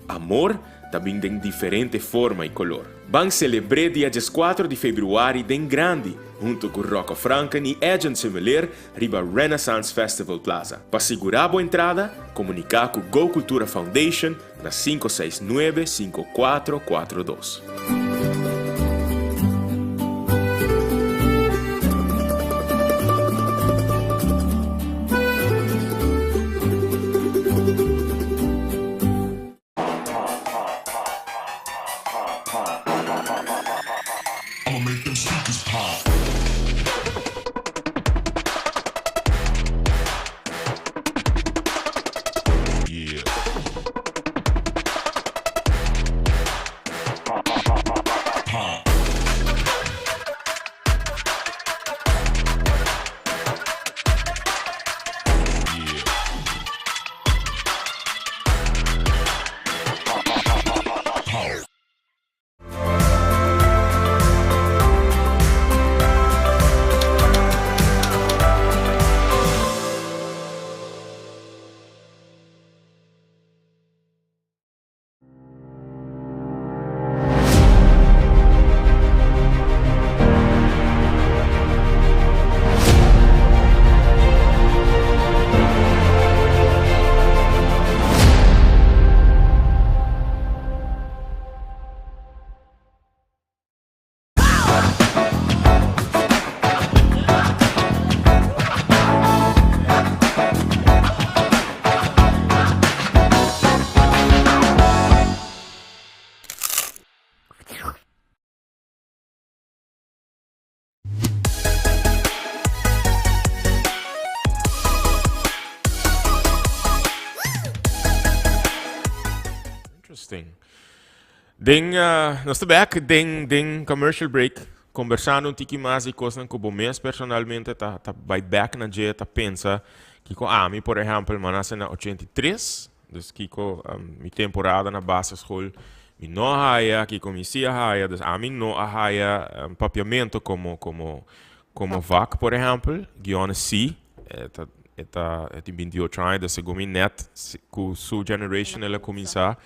S1: Amor ta bin den diferente forma i kolor. Ban selebr'é dia dieskuater di februari den grandi huntu ku Rocco Franken i Edjean Semeleer riba Renaissance Festival Plaza. Pa sigurá bo entrada, komuniká ku Go Cultura Foundation na 569 5442. Den, nos ta back den commercial break, conversando un tiki mas di cosnan cu bo mes personalmente ta bay back na dje, ta pensa kico ami, por ehempel, mi a nace na 83, dus kico mi temporada na basisschool mi no a haya, kico mi si a haya, dus ami no a haya Papiamento como vak, por ehempel. Guione si, e tin 28 aña, dus segun mi net cu su generation el a cuminsa.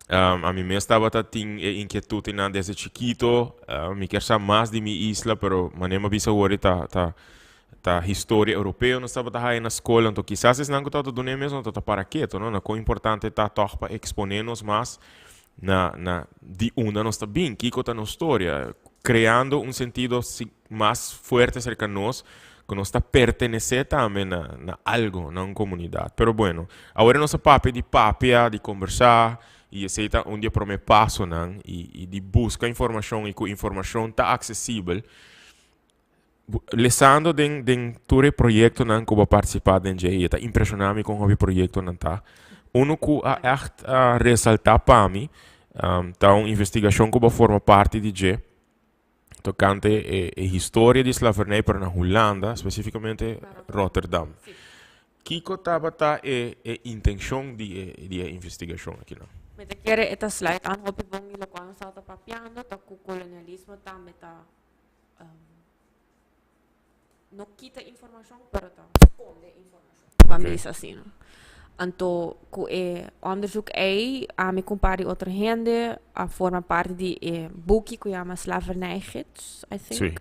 S1: Ami mes tabata tin e inquietud desde chikito. Mi kier sa mas di mi isla, pero manera mi a bisa awor ta historia europeo nos tabata haya na school. Anto kisas esnan cu tabata duna mes no tabata para keto, no? Na con importante ta toch pa expone nos mas na di unda nos ta bin, kico ta nos historia, creando un sentido mas fuerte cerca nos, cu nos ta pertenece tambe na algo, na un comunidad. Pero bueno, awor nos a papia di papia, di conversa, y esey ta un di e prome pasonan, y di busca informacion, y cu informacion ta accesibel. Lesando den tur e proyectonan cu bo a participa den dje, y ta impresiona mi con hopi proyectonan ta. Uno cu a echt a resalta pa mi, ta un investigacion cu bo a forma parti di dje, tocante e historia di slavernij, pero na Hulanda, specificamente Rotterdam. Kico tabata e intencion di e investigacion aki nan?
S2: Mi ta kere e ta sluit aan hopi bon di locual nos tabata papiando, ta cu colonialismo tambe ta no kita informacion, pero ta sconde informacion. Ban bisa asina. Anto cu e onderzoek ey, ami cu un par di otro hende a forma parti di e buki cu yama Slavernijgids, I think.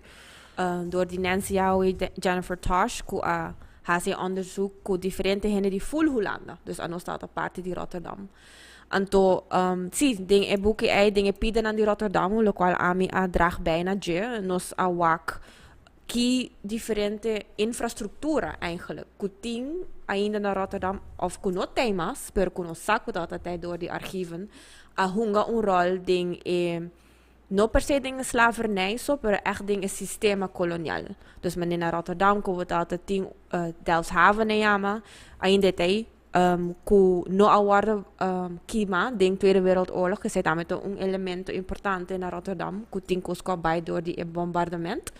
S2: Door di Nancy Yao y Jennifer Tosh cu a haci e onderzoek cu diferente hende di full Hulanda. Dus anos tabata parti di Rotterdam. Anto, si, den e buki ey, den e pidanan di Rotterdam, locual ami a draag bij na dje, nos a wak ki diferente infrastructura eigenlijk cu tin ainda na Rotterdam, of cu no tei mas, pero cu nos sa cu tabata tei door di archieven, a hunga un rol den e, no per se den e slavernij so, pero echt den e sistema kolonial. Dus manera na Rotterdam cu bo tabata tin Delfshaven e yama, ainda e tei, cu no a wordo kima den Tweede Wereldoorlog, esey tambe ta un elemento importante na Rotterdam, cu tin cos cu a bay door di e bombardement,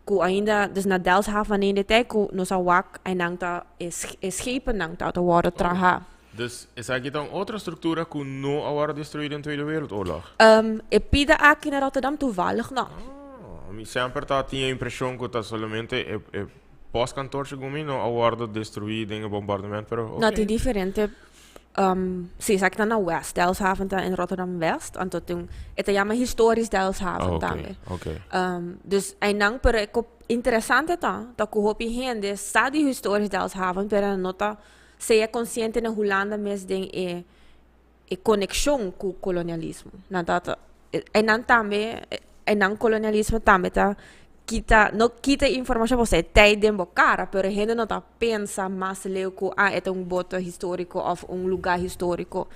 S2: cu ainda, dus na Delfshaven ainda e tei cu nos a wak eynan ta e schepennan ta ta wordo traha.
S1: Dus esaki ta un otro structura cu no a wordo destrui den Tweede Wereldoorlog?
S2: E pida aki na Rotterdam toevallig no.
S1: Oh, mi semper ta tin e impresion cu ta solamente e postkantoor segun mi no a wordo destrui den e bombardement, pero
S2: oké. No, tin diferente, si, esaki ta na West, Delfshaven ta in Rotterdam West, anto tin, e ta yama Historisch Delfshaven tambe. Dus einan, pero e interesante ta, ta cu hopi hende sa di Historisch Delfshaven, pero nan no ta sea consciente na Hulanda mes den e conexion cu colonialismo. Nan ta ta einan tambe, einan colonialismo tambe ta kita, no kita informacion pasobra e ta ei den bo cara, pero hende no ta pensa mas leu cu ah e ta un boto historico of un lugar historico.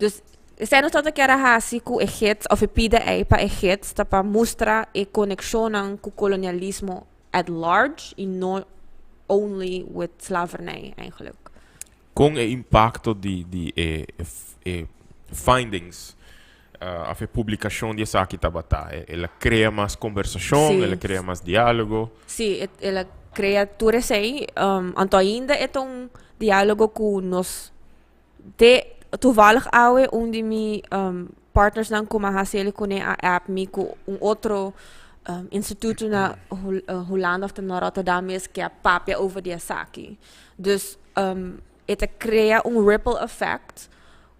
S2: Dus esei nos tabata kier a haci cu e gids of e pida ei pa e gids ta pa mustra e conexionnan cu colonialismo at large y no only with slavernij eigenlijk.
S1: Con e impacto di e findings of e publicacion di esaki tabata? El a crea mas conversacion? El a crea mas dialogo?
S2: Si, el a crea tur esey. Anto ainda e ta un dialogo cu nos te toevallig awe un di mi partnersnan cu mi a haci el cune a app mi cu un otro instituto na Hulanda of ta na Rotterdam mes ke a papia over di esaki. Dus e ta crea un ripple effect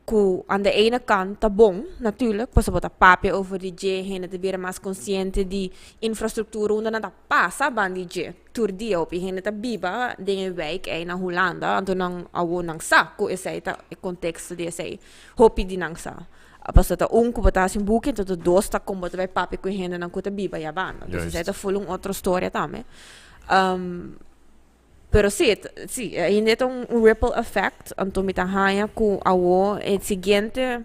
S2: cu aan de ene kant ta bon natuurlijk pasobra bo ta papia over di dje, hende ta bira mas consciente di infrastructura unda nan ta pasa ban di dje tur dia. Hopi hende ta biba den e wijk ei na Hulanda anto nan awo nan sa cu esei ta e contexto di esei, hopi di nan sa. Pasobra ta un cu bo ta haci un buki anto ta dos ta con bo ta bay papia cu e hendenan cu ta biba ayabanda. Entonces esei ta full un otro storia tambe. Pero sí, sí, ainda e ta un ripple effect, anto mi ta haña ku awo e siguiente,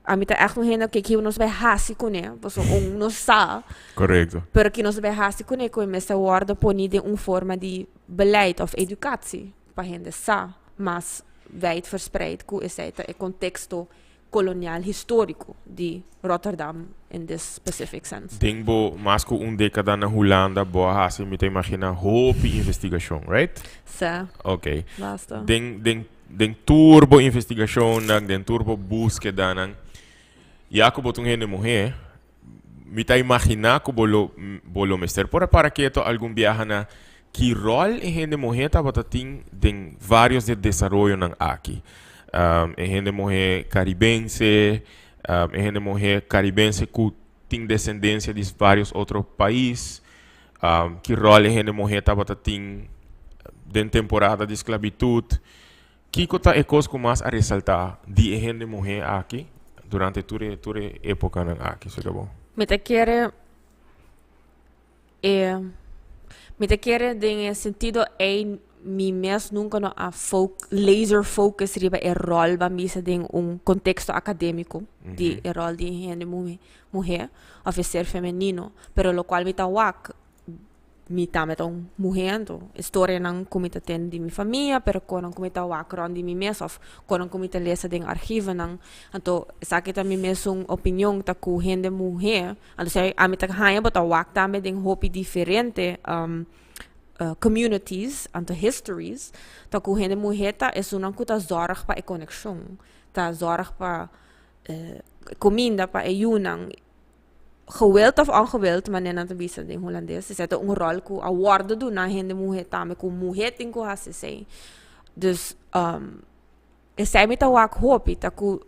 S2: ami ta ègt un hende ke kico nos bai hasi kuné, pasobra un no sa. Pero ki nos bai hasi kuné ku e mester wòrdu poni den un forma di beleid òf edukatsie pa hende sa mas wijd verspreid ku esei ta e konteksto. Kolonial históriko di Rotterdam in this specific sense.
S1: Den bo mas ku un dékada na Hulanda bo a hasi, mi ta imaginá, hopi investigashon, right?
S2: Sa.
S1: Ok.
S2: Basta.
S1: Den tur bo investigashonnan, den tur bo búskedanan, ya ku bo ta un hende muhé, mi ta imaginá ku bo lo mester por a para keto algun biaha na ki ròl e hende muhé tabata tin den vários di e desaroyonan aki. E hende muhé karibense, e hende muhé karibense ku tin desendensia di vários otro pais, ki ròl e hende muhé tabata tin den temporada di sklabitut. Kiko ta e kos ku mas a resaltá di e hende muhé aki durante tur e épokanan aki, se bo?
S2: Mi ta kere den e sentido ei mi mes nunka no a laser focus riba e ròl ban bisa den un konteksto akadémiko di e ròl di hende muhé òf e ser femenino, pero lokual mi ta wak, mi tambe ta un muhé, anto e storianan ku mi ta tende di mi famia, pero konan ku mi ta wak rònt di mi mes òf konan ku mi ta lesa den archivonan. Anto esaki ta mi mesun opinion, ta ku hende muhé, anto si ami ta haña bo ta wak tambe den hopi diferente communities anto histories, ta ku hende muhé ta esunnan ku ta zòrg pa e konekshon, ta zòrg pa kuminda pa e yunan, gewild of ongewild, manera nan ta bisa den hulandes, esei ta un ròl ku a wòrdu duna hende muhé tambe, ku muhé tin ku hasi esei. Dus esei mi ta wak hopi, ta ku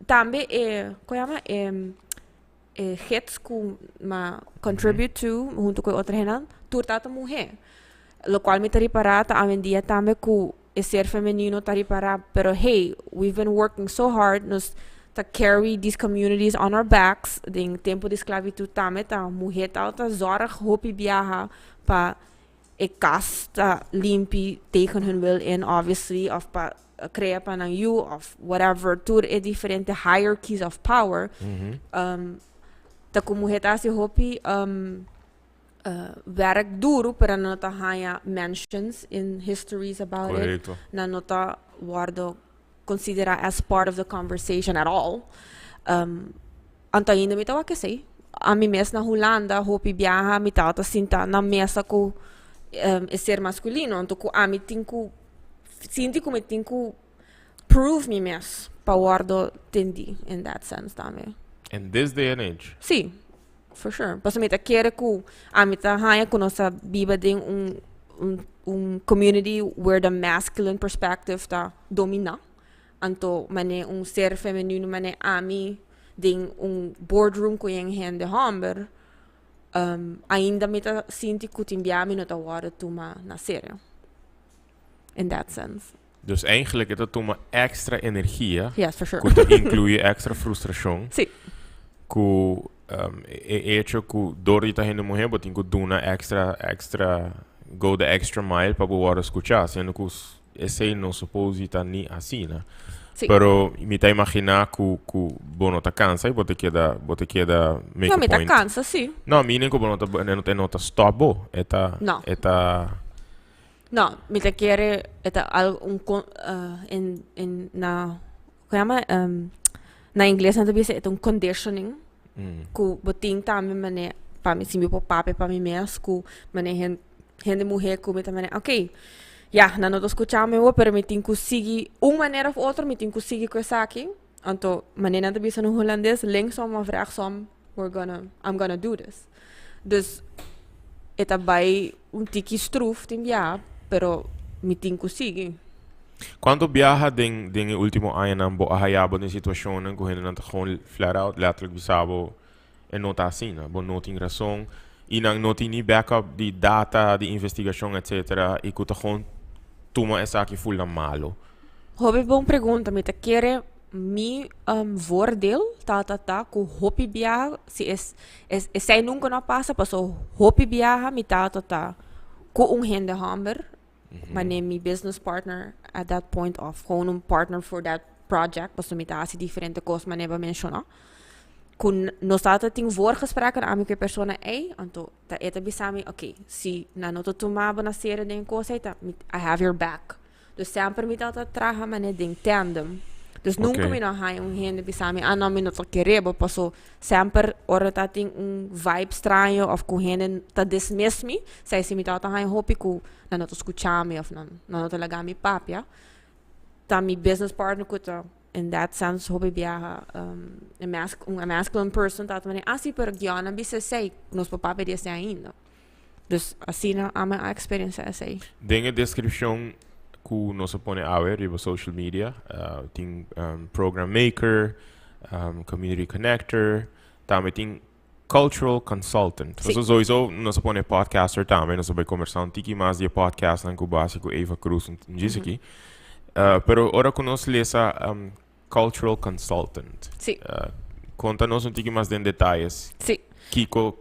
S2: tambe e, kon yama, e gids ku m'a contribute to huntu ku e otro hendenan, tur tabata muhé. Lokual mi ta ripará ta awendia tambe ku e ser femenino ta ripará, pero hey, we've been working so hard, nos ta carry these communities on our backs. Den tempu di sklabitut tambe ta muhé tabata zòrg hopi biaha pa e kas ta limpi, tegen hun wil in obviously, òf pa krea pa nan yu òf whatever, tur e diferente hierarchies of power. Ta ku muhé ta hasi hopi werk duru, pero nan no ta haña mentions in histories about it. Nan no ta wòrdu konsiderá as part of the conversation at all. Anto ainda mi ta wak esei. Ami mes na Hulanda hopi biaha mi tabata sinta na mesa ku e ser maskulino, anto ku ami tin ku sinti ku mi tin ku prove mi mes pa wòrdu tendí in that sense tambe.
S1: In this day and age?
S2: Sí, for sure. Pasobra mi ta kere ku ami ta haña ku nos ta biba den un community where the masculine perspective ta dominá. Anto manera un ser femenino manera ami den un boardroom ku yen hende hòmber, ainda mi ta sinti ku tin bia mi no ta wòrdu tuma na serio. In that sense.
S1: Dus eigenlijk e ta tuma extra energia.
S2: Yes, for sure.
S1: Ku ta inkluí extra frustrashon. Ku e hecho ku dor di ta hende muhé bo tin ku duna extra, extra, go the extra mile pa bo wòrdu skuchá, siendo ku esei no suppose di ta ni asina. Pero mi ta imaginá ku bo no ta kansa i bo ta keda make
S2: No,
S1: a
S2: mi ta
S1: point.
S2: Kansa, sí.
S1: No, meaning ku bo no ta, e no ta stop bo. E ta,
S2: No.
S1: e ta
S2: No, mi ta kere e ta algo un in na, kon yama, na ingles nan ta bisa e ta un conditioning ku bo tin tambe mane pa mi, si mi por papia pa mi mes, ku mane hende muhé ku mi ta mane, ok, ya nan no ta skucha mi awor, pero mi tin ku sigui un manera of otro, mi tin ku sigui ku esaki. Anto mane nan ta bisa na hulandes, linksom of rechtsom, I'm gonna do this. Dus e ta bai un tiki struf tin biaha, pero mi tin ku sigui.
S1: Kuantu biaha den e último añanan bo a haya bo den situashonnan ku hendenan ta gewoon flat out letterlijk bisa bo e no ta asina, bo no tin rason i nan no tin ni backup di data, di investigashon, etcetera, i ku ta gewoon tuma esaki ful na malo?
S2: Hopi bon pregunta. Mi ta kere mi voordeel ta ku hopi biaha, si esei nunka no a pasa, paso hopi biaha mi tata ta ku un hende hòmber, manera mi business partner at that point of gewoon un partner for that project, pasobra mi ta hasi diferente kos manera bo a menshoná, ku nos tata tin voorgesprekken ami ku e persona ei, anto ta e ta bisa mi, ok, si nan no ta tuma bo na serio den e kos ei, ta I have your back. Dus semper mi tata traha manera den tandem. Dus nunca mi no a haña un hende bisa mi, ah no, mi no ta kere bo, paso semper ora ta tin un vibe straño of ku hende ta dismiss mi, esei si mi tabata haña hopi ku nan no ta skucha mi of nan no ta laga mi papia. Ta mi business partner ku ta in that sense hopi biaha un masculine person ta manera, ah si, pero Gion a bisa esei, nos por papia di esei ainda. Dus asina ami a experiencia esei.
S1: Den e descripcion cu nos a pone awe riba social media, tin program maker, community connector, tambe tin cultural consultant.
S2: Sí.
S1: So sowieso nos a pone podcaster tambe, nos a bay conversa un tiki mas di e podcastnan cu base cu Eva Cruz un djis aki. Pero ora cu nos lesa cultural consultant.
S2: Sí.
S1: Conta nos un tiki mas den detayes.
S2: Sí.
S1: Kiko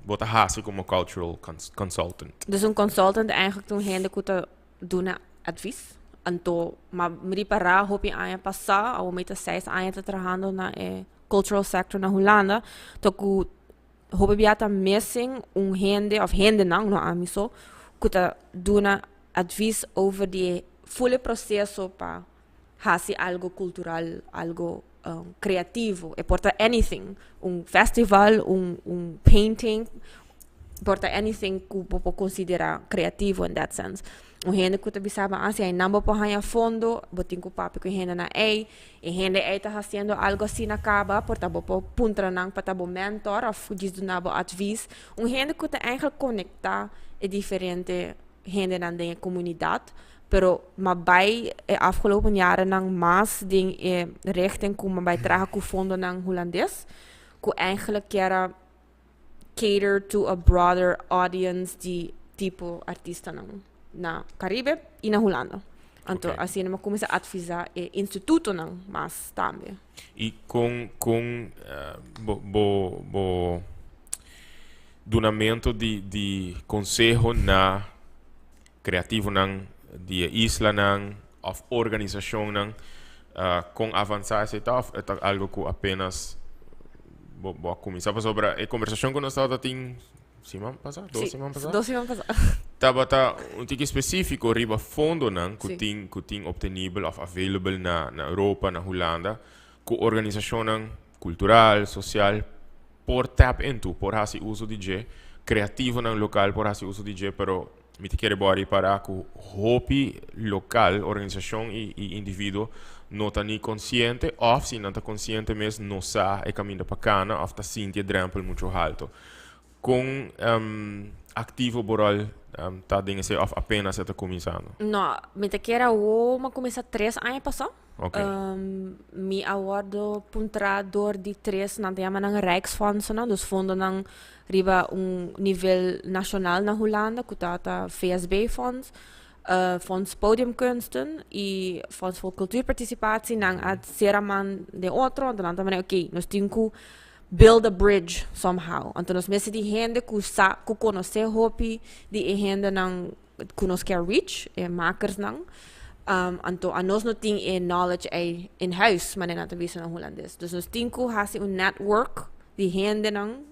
S1: bo ta hasi como cultural consultant?
S2: Dus un consultant eigenlijk ta un hende cu ta duna advies. Anto, ma mi ripara hopi aña pasa, awo mi ta 6 aña ta trahando na e cultural sector na Hulanda, ta cu hopi bia ta missing un hende of hendenan, no ami so, cu ta duna advies over di e full e proceso pa hasi algo cultural, algo creativo. E por ta anything, un festival, un painting, por ta anything cu bo por considera creativo in that sense. Un hende cu ta bisa bo, ah, si einan bo por haña fondo, bo tin cu papia cu e hendenan ei, e hende ei ta haciendo algo asina caba, por ta bo por puntra nan pa ta bo mentor of djis duna bo advies. Un hende cu ta eigenlijk conecta e diferente hendenan den e comunidad, pero m'a bai e afgelopen jarennan mas den e richting cu m'a bai traha cu fondonan Hulandes, cu eigenlijk kier a cater to a broader audience di tipo artistanan na Caribe y na Hulanda. Anto asina m'a cuminsa advisa e institutonan mas tambe.
S1: Y con bo dunamento di conseho na creativonan di e islanan of organisacionnan con avansa esey ta of e ta algo cu apenas bo a cuminsa? Pasobra e conversacion cu nos tabata tin siman pasa, dos siman pasa?
S2: 2 siman pasa.
S1: Tabata un tiki specifico riba fondonan cu tin cu tin obtenibel of available na Europa, na Hulanda, cu organisacionnan cultural, social por tap into, por haci uso di dje, creativonan local por haci uso di dje, pero mi ta kere bo a ripara cu hopi local, organisacion y individuo no ta ni consciente of si nan ta consciente mes no sa e caminda pa cana of ta sinti e drempel mucho halto. Con activo bo rol ta den esey of apenas e ta cuminsando?
S2: No, mi ta kere awo mi a cuminsa 3 aña pasa. Mi a wordo puntra door di 3, nan ta yama nan Rijksfondsennan, dus fondonan riba un nivel nacional na Hulanda, cu ta ta VSB Fonds, Fonds Podiumkunsten y Fonds voor Cultuurparticipatie. Nan a cera man den otro, anto nan ta manera, ok, nos tin cu build a bridge somehow. Anto nos mester di hende cu sa, cu conoce hopi di e hendenan cu nos kier reach, e makersnan. Anto anos no tin e knowledge ei in huis, manera nan ta bisa na Hulandes. Dus nos tin cu haci un network di hendenan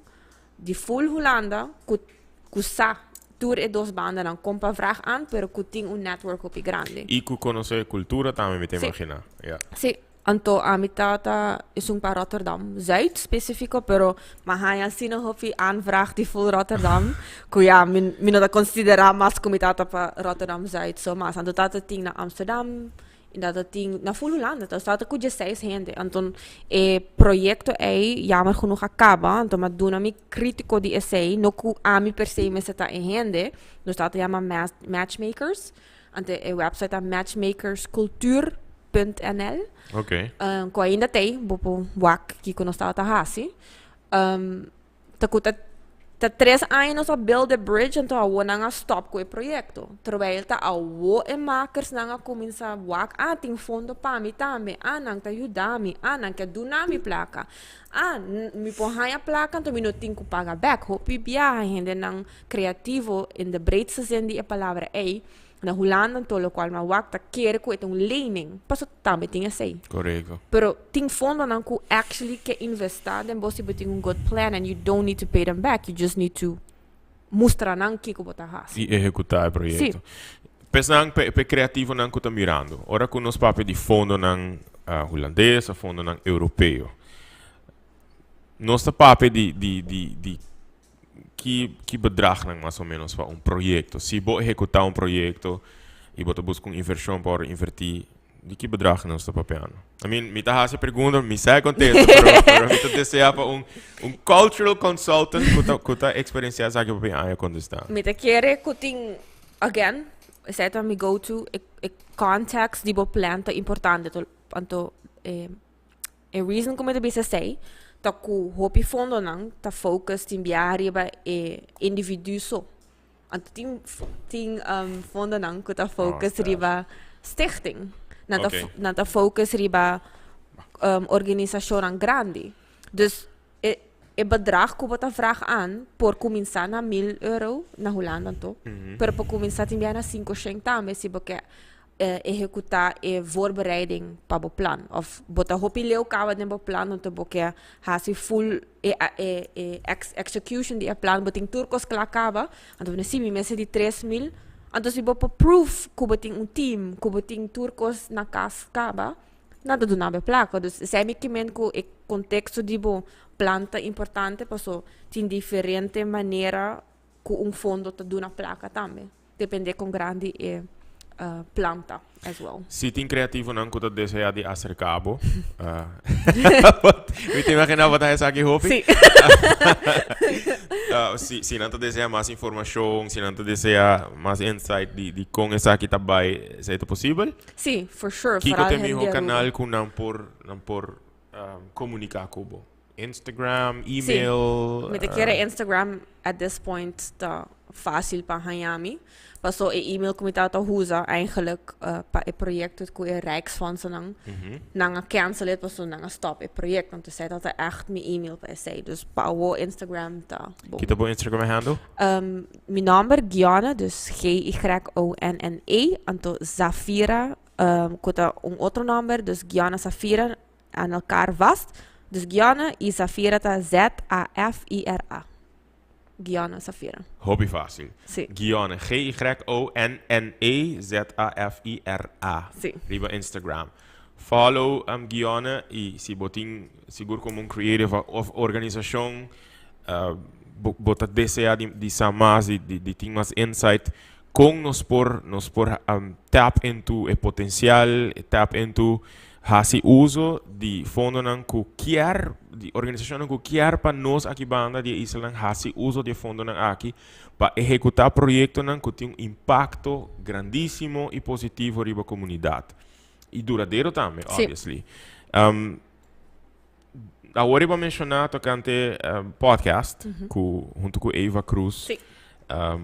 S2: di full Hulanda cu sa tur e dos bandanan con pa vraag aan, pero cu tin un network hopi grandi.
S1: Y cu conoce e cultura tambe, mi ta imagina. Ja.
S2: Sí. Anto ami tata esun pa Rotterdam Zuid specifico, pero m'a haña asina hopi aanvraag di full Rotterdam cu ya mi no ta considera mas cu mi tata pa Rotterdam Zuid so mas. Anto tata tin na Amsterdam y tata tin na full Hulanda. Entonces tata cu dieseis hende. Anto e proyecto ey jammer genoeg a caba, anto m'a duna mi critico di esey, no cu ami per se mester ta e hende, nos tata yama matchmakers. Anto e website ta matchmakerscultuur punt nl. Ku ainda t'ei, bo por wak kiko nos tabata hasi. Ta ku ta ta 3 aña nos a build e bridge, anto awor nan a stop ku e proyekto. Terwijl ta awor e makersnan a kuminsá wak, ah, tin fondo pa mi tambe, ah, nan ta yuda mi, ah, nan ke duna mi plaka, ah, mi por haña plaka anto mi no tin ku paga bèk. Hopi biaha hendenan kreativo in de breedste zin di e palabra ei na Hulanda anto lokual mi a wak ta kere ku e ta un lening paso tambe tin esei. Pero tin fondonan ku actually ke investa den bo si bo tin un good plan and you don't need to pay them back you just need to mustra nan kiko bo ta hasi.
S1: I ehekutá e proyekto. Pesnan pe kreativonan ku ta mirando ora ku nos papia di fondonan. Hulandes of fondonan Europeo. Nos ta papia di ki bedragnan mas o menos pa un proyecto? Si bo ehecuta un proyecto y bo ta busca un inversion pa ora inverti, di ki bedrag nos ta papiando? I mean, mi ta haci e pregunta, mi sa e contesta, pero mi ta desea pa un cultural consultant cu ta experiencia esaki pa aña contesta.
S2: Mi ta kere cu tin, again, esey ta mi go-to, e context di bo plan ta importante. Anto, e reason cu mi ta bisa esey, ta cu hopi fondonan ta focus tin biaha riba e individu so. Anto tin fondonan cu ta focus riba stichting. Nan ta, nan ta focus riba organisacionnan grandi. Dus e bedrag cu bo ta vraag aan por cuminsa na 1000 euro na Hulanda anto. Pero por cuminsa tin biaha na 500 tambe si bo ke ehecuta e voorbereiding pa bo plan. Of bo ta hopi leu caba den bo plan, anto bo ke hasi full e execution di e plan, bo tin tur cos kla caba. Anto bo si mi mester di 3000. Anto si bo por proof cu bo tin un team, cu bo tin tur cos na cas caba, nan ta duna bo e placa. Dus esey mi kimen cu e contexto di bo plan ta importante, paso tin diferente manera cu un fondo ta duna placa tambe. Depende con grandi e plan ta as well.
S1: Si tin creativonan cu ta desea di acerca bo, mi ta imagina bo ta esaki hopi.
S2: Si.
S1: Si nan ta desea mas informacion, si nan ta desea mas insight di con esaki ta bay, esey ta posibel?
S2: Si, for sure.
S1: Kiko
S2: Vooral
S1: te
S2: hende
S1: miho
S2: di Aruba.
S1: Canal cu nan por comunica cu bo? Instagram, email?
S2: Mi ta kere Instagram at this point ta facil pa haña mi. Paso e email cu mi ta usa eigenlijk pa e proyecto cu e Rijksfondsen nan a cancel it, paso nan a stop e proyecto. Anto esey ta echt mi email pa esey. Dus pa awo Instagram ta bon.
S1: Kita bo Instagram handle?
S2: Mi nomber Gyonne, dus Gyonne, anto Zafira, cu ta un otro nomber, dus Gyonne Zafira aan elkaar vast. Dus Gyonne y Zafira ta Zafira. Gyonne Zafira.
S1: Hopi facil.
S2: Si.
S1: Gyonne, Gyonne Zafira.
S2: Si.
S1: Riba Instagram. Follow Gyonne y si bo tin sigur como un creative of organisacion, bo ta desea di sa mas, di tin mas insight, con nos por tap into e potencial, tap into hasi uso di fondonan cu kier, di organisacionnan cu kier pa nos aki banda di islanan hasi uso di fondonan aki pa ehecuta proyectonan cu tin un impacto grandisimo y positivo riba comunidad. Y duradero tambe, obviously. Awor bo a menciona tocante podcast hunto cu Eva Cruz.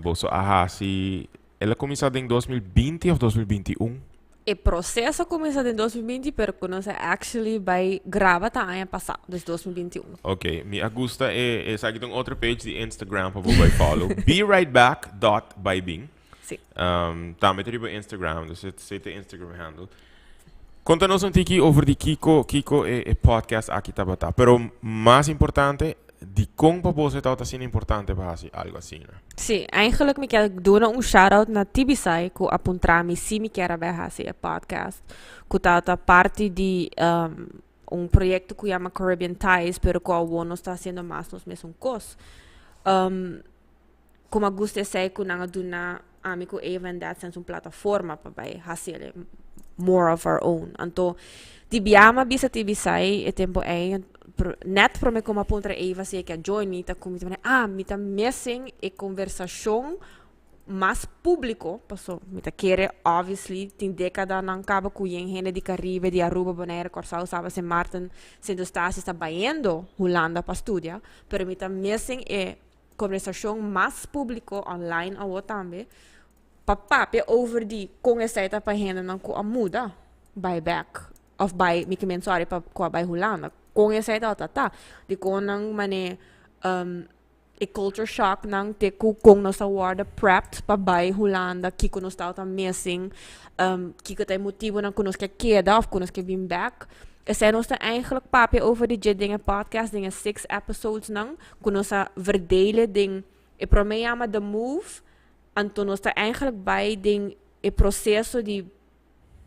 S1: Boso a hasi, el a cuminsa den 2020 of 2021?
S2: E proceso a cuminsa den 2020, pero cu nos actually bay graba ta aña pasa, dus 2021.
S1: Ok, mi a gusta esaki un otro page di Instagram pa bo bay follow. Be right back dot by Bing. Tambe ta riba Instagram, dus esey ta Instagram handle. Conta nos un tiki over di kiko e podcast aki tabata. Pero mas importante, di con pa bo ta asina importante pa haci algo asina?
S2: Si, eigenlijk mi kier duna un shout-out na Tibisay cu a puntra mi si mi kier bay haci e podcast. Cu ta parti di un proyecto cu yama Caribbean Ties, pero cu awo nos ta haciendo mas nos mesun cos. Como a gusta esey cu nan a duna ami cu Eva in that sense un plataforma pa bay haci more of our own. Anto, di biaha m'a bisa Tibisay e tempo ey, net prome cu m'a puntra Eva si e kier join mi, ta cu mi ta mane, ah, mi ta missing e conversacion mas publico, paso mi ta kere obviously tin decadanan caba cu yen hende di Caribe, di Aruba, Bonaire, Corsou, Saba, Sint Maarten, Sint Eustatius ta bayendo Hulanda pa studia, pero mi ta missing e conversacion mas publico online awo tambe, pa papia over di con esey ta pa hendenan cu a muda bay back of bay, mi kimen, sorry, pa cu a bay Hulanda, con esey ta di con nan mane e culture shock nan te cu con nos a wordo prepped pa bay Hulanda, kiko nos ta missing, kiko ta e motibonan cu nos ke keda of cu nos ke bin back. Esey nos ta eigenlijk papia over di dje den e podcast, den e six episodes nan cu nos a verdelen den e prome yama The Move. Anto nos ta eigenlijk bay den e proceso di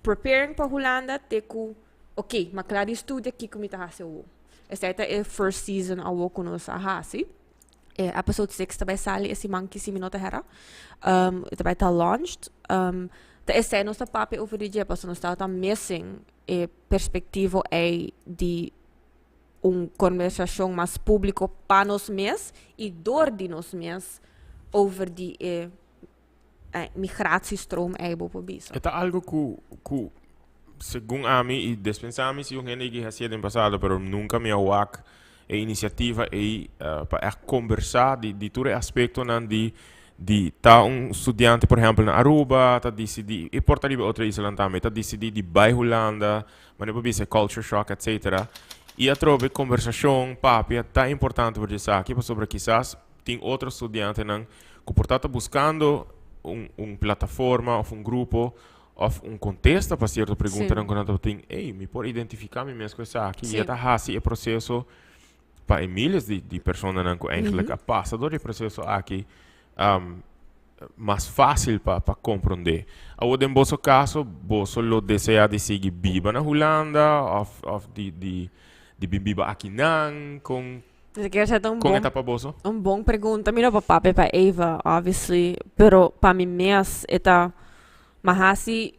S2: preparing pa Hulanda te cu Ok, m'a kla di studia, kiko mi ta hasi awo? Esei ta e first season awo ku nos a hasi. E episode 6 ta bai sali e siman ki, si mi no ta hera. Ta bai ta launched. Ta esei nos ta papia over di dje, pasobra nos tabata missing e perspektivo ei di un konversashon mas públiko pa nos mes i dor di nos mes over di e migratiestroom ei bo por bisa.
S1: E ta algo ku segun ami, i despensa mi si un hende ki hasié den pasado, pero nunka mi a wak e inisiativa ei pa ègt kombersá di tur e aspektonan di ta un studiante, por ehèmpel, na Aruba ta disidí, i por ta riba otro islanan tambe, ta disidí di bai Hulanda, manera bo bisa culture shock etcetera. I atrobe kombersashon, papia ta importante por esaki, pasobra kisas tin otro studiantenan ku por ta ta buskando un plataforma òf un grupo òf un kontesta pa sierto preguntanan ku nan ta tin, ey, mi por identifiká mi mes ku esaki, i e ta hasi e proseso pa e miles di personanan ku eigenlijk a pasa dor di e proseso aki mas fásil pa komprondé. Awor den boso kaso, boso lo deseá di sigui biba na Hulanda òf di bin biba akinan? Kon
S2: Mi kier sa ta un
S1: Kon
S2: bon
S1: e ta pa boso?
S2: Un bon pregunta. Mi no por papia pa Eva, obviously, pero pa mi mes e ta m'a hasi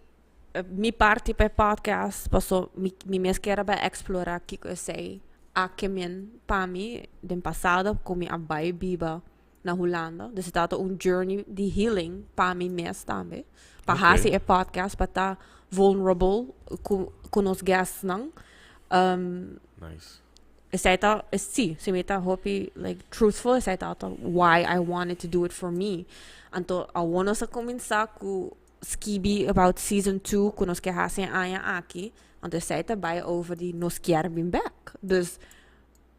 S2: mi parti pa e podcast paso mi mes kier a bai explora kiko esei a ke men pa mi den pasado ku mi a bai biba na Hulanda. Dus e tabata un journey di healing pa mi mes tambe. Pa hasi e podcast, pa ta vulnerable ku nos guestnan.
S1: Nice.
S2: Esei ta, si, si mi ta hopi like truthful, esei ta why I wanted to do it for me. Anto awor nos a kuminsá ku skibi about season 2 ku nos ke hasi e aña aki. Anto esei ta bai over di nos kier bin bek. Dus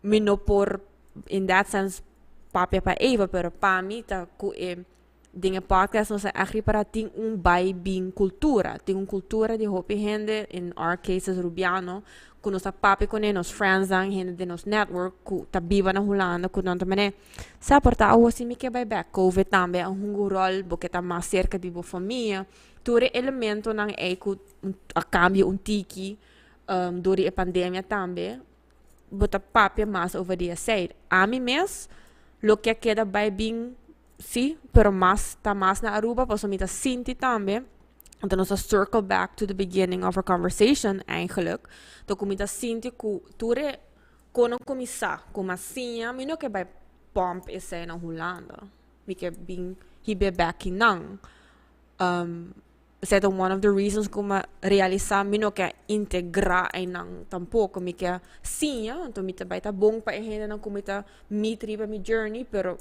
S2: mi no por in that sense papia pa Eva, pero pa mi ta ku e den e podcast nos a echt ripará tin un bai bin kultura. Tin un kultura di hopi hende, in our cases Rubiano, ku nos ta papia kuné, nos friendsnan, hende den nos network ku ta biba na Hulanda, ku nan ta manera, sa por ta awo si mi ke bai bek. Covid tambe a hunga un ròl, bo ke ta mas serka di bo famia. Tur e elementonan ei ku a kambia un tiki dor di e pandemia tambe. Bo ta papia mas over di esei. Ami mes lo ke keda bai bin si, pero mas ta mas na Aruba pasobra mi ta sinti tambe, anto nos ta circle back to the beginning of our conversation eigenlijk, to ku mi ta sinti ku tur e kon a kuminsá ku mi a siña, mi no ke bai pump esei na Hulanda, mi ke bin hib'é bek kinan. Esei ta one of the reasons ku mi a realisá mi no ke integrá einan tampoko, mi ke siña, anto mi ta bai ta bon pa e hendenan ku mi ta meet riba mi journey, pero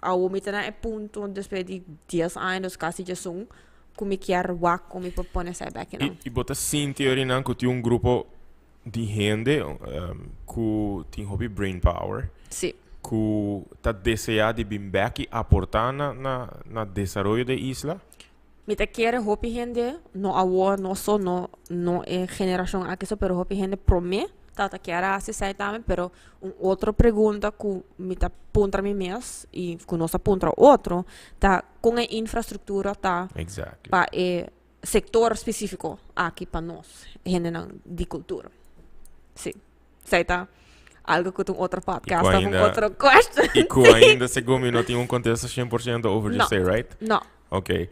S2: awo mi ta na e punto despues di 10 aña, dus kasi 11, ku mi kier wak ku mi por pone esei bek einan.
S1: I bo ta sinti orinan ku tin un grupo di hende ku tin hopi brain power ku ta deseá di bin bek i aportá na desaroyo di e isla?
S2: Mi ta kere hopi hende, no awor, no so, no, no e generashon aki so, pero hopi hende promé tabata kier a hasi esei tambe, pero un otro pregunta ku mi ta puntra mi mes i ku nos ta puntra otro ta kon e infrastruktura ta pa e sektor spesífiko aki pa nos hendenan di kultura. Sí, esei ta algo ku ta un otro podcast of un otro question.
S1: I ku ainda segun mi no tin un kontesta 100% over dje, right?
S2: No.
S1: Ok.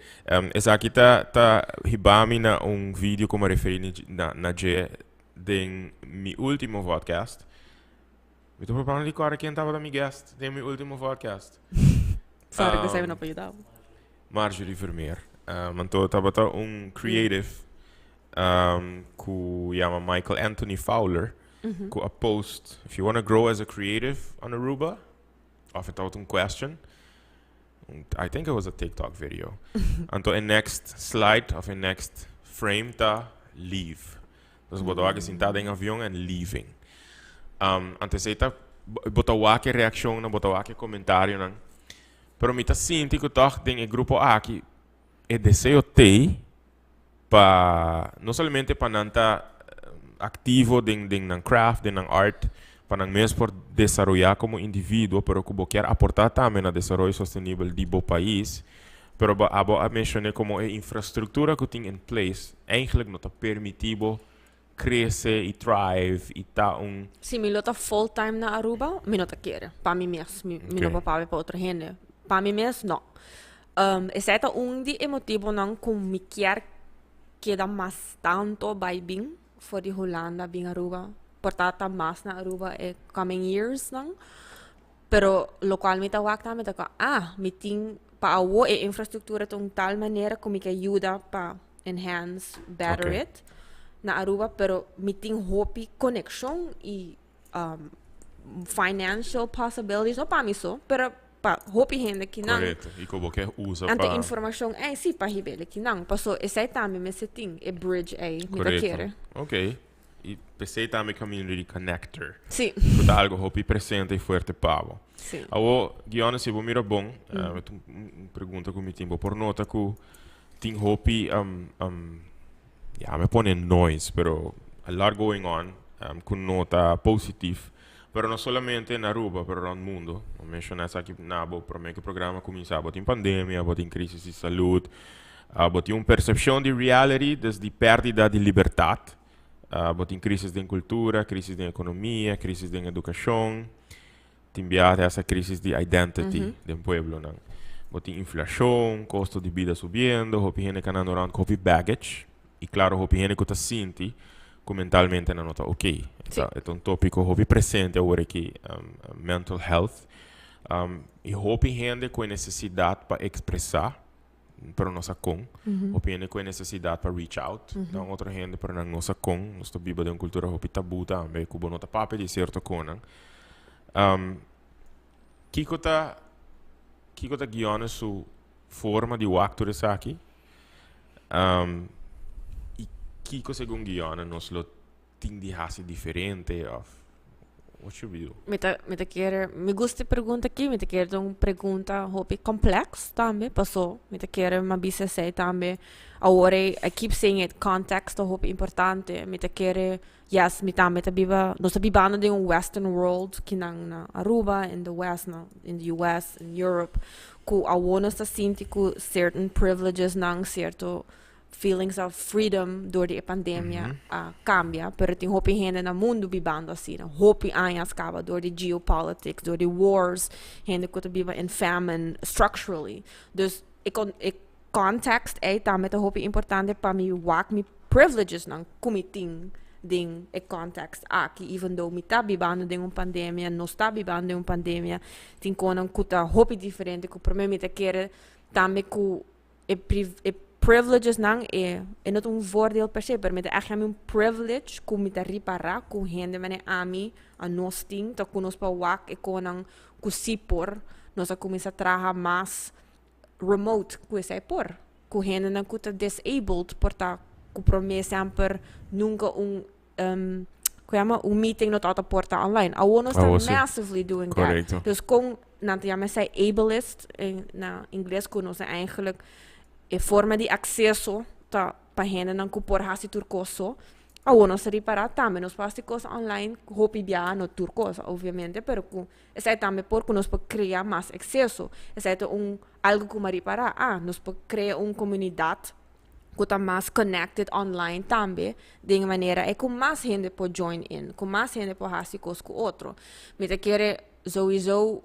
S1: Esaki ta hiba mi na un video ku mi a referí na dje den mi último vodcast. Mi ta probando di kòrda ken tabata mi guest den mi último vodcast.
S2: Sorry ku esei mi no por yuda bo.
S1: Marjorie Vermeer. Anto tabata un creative ku yama Michael Anthony Fowler ku a post, "If you wanna grow as a creative on Aruba," òf e tabata un question. I think it was a TikTok video. Anto e next slide of e next frame ta leave. Dus bo ta wak sintá den avion en leaving. Anto esei ta, bo ta wak e reakshonnan, bo ta wak e komentarionan. Pero mi ta sinti ku tòg den e grupo aki e deseo t'ei pa no solamente pa nan ta aktivo den nan craft, den nan art, pa nan mes por desaroyá komo individuo, pero ku bo kier aportá tambe na desaroyo sostenibel di bo pais. Pero bo abo a menshoné komo e infrastruktura ku tin in place eigenlijk no ta permití bo. crece y thrive y ta un.
S2: Si mi lo ta full time na Aruba, mi no ta kere. Pa mi mes, mi no por papia pa otro hende. Pa mi mes, no. Esei ta un di e motibonan cu mi kier keda mas tanto bay bin for di Hulanda bin Aruba. Por ta ta mas na Aruba e coming years nan. Pero locual mi ta wak tambe ta cu, ah, mi tin pa awo e infrastructura ta un tal manera cu mi ke yuda pa enhance, better it na Aruba, pero mi tin hopi conexion y financial possibilities, no pa mi so, pero pa hopi hende kinan.
S1: Correcto. Y cu bo ke usa
S2: pa. Anto informacion ey si pa hib'e kinan, paso esey tambe mester tin e bridge ey, mi ta kere.
S1: Ok. Y p'esey tambe community connector.
S2: Si.
S1: Cu ta algo hopi presente y fuerte pa bo.
S2: Si.
S1: Awo, Giona, si bo mira bon, un pregunta cu mi tin. Bo por nota cu tin hopi, ya me pone noise, pero a lot going on, cu no ta positief. Pero no solamente na Aruba, pero rond mundo. Bo menciona esaki na bo prome cu programa cuminsa. Bo tin pandemia, bo tin crisis di salud, bo tin un percepcion di reality, des di perdida di libertad. Bo tin crisis den cultura, crisis den economia, crisis den educacion. Tin biaha te hasta crisis di identity den pueblonan. Bo tin inflacion, costo di bida subiendo, hopi hende canando rond cu hopi baggage. Y claro, hopi hende cu ta sinti cu mentalmente nan no ta ok. E ta un topico hopi presente awor aki, mental health. Y hopi hende cu e necesidad pa expresa, pero no sa con. Hopi hende cu e necesidad pa reach out na un otro hende, pero nan no sa con. Nos ta biba den un cultura hopi tabu tambe, cu bo no ta papia di cierto conan. Kico ta, kico ta Guione su forma di wak tur esaki? Y kico segun Guione nos lo tin di haci diferente of what should we do?
S2: Mi ta, mi ta kere, mi gusta e pregunta aki, mi ta kere ta un pregunta hopi complex tambe, paso mi ta kere mi a bisa esei tambe, awor ei, I keep saying it, context ta hopi importante, mi ta kere, yes, mi tambe ta biba, nos ta bibando den un western world, kinan na Aruba, in the west, na, in the US, in Europe, ku awor nos ta sinti ku certain privileges nan, cierto feelings of freedom door di e pandemia a cambia, pero tin hopi hende na mundu bibando asina, hopi añas caba door di geopolitics, door di wars, hende cu ta biba in famine structurally. Dus e con e context ey tambe ta hopi importante pa mi wak mi privileges nan cu mi tin den e context aki, even though mi ta bibando den un pandemia, nos ta bibando den un pandemia, tin conan cu ta hopi diferente cu prome mi ta kere tambe cu e e privileges nan e e no ta un voordeel per se, pero mi ta echt yama un privilege ku mi ta ripará ku hende manera ami a nos tin ta ku nos por wak e konan ku si por nos a kuminsá traha mas remote ku esei por ku hendenan ku ta disabled por ta ku promé semper nunka un ku yama un meeting no tabata por ta online. Awor nos ta massively doing that. Dus kon nan ta yama esei ableist na ingles ku nos eigenlijk e forma di akseso ta pa hendenan ku por hasi tur kos so. Awor nos ta ripará tambe nos por hasi kos online hopi biaha no tur kos obviamente pero ku esei tambe por ku nos por krea mas akseso. Esei ta un algu ku mi a ripará ah nos por krea un komunidat ku ta mas connected online tambe den e manera e ku mas hende por join in, ku mas hende por hasi kos ku otro. Mi ta kere souiso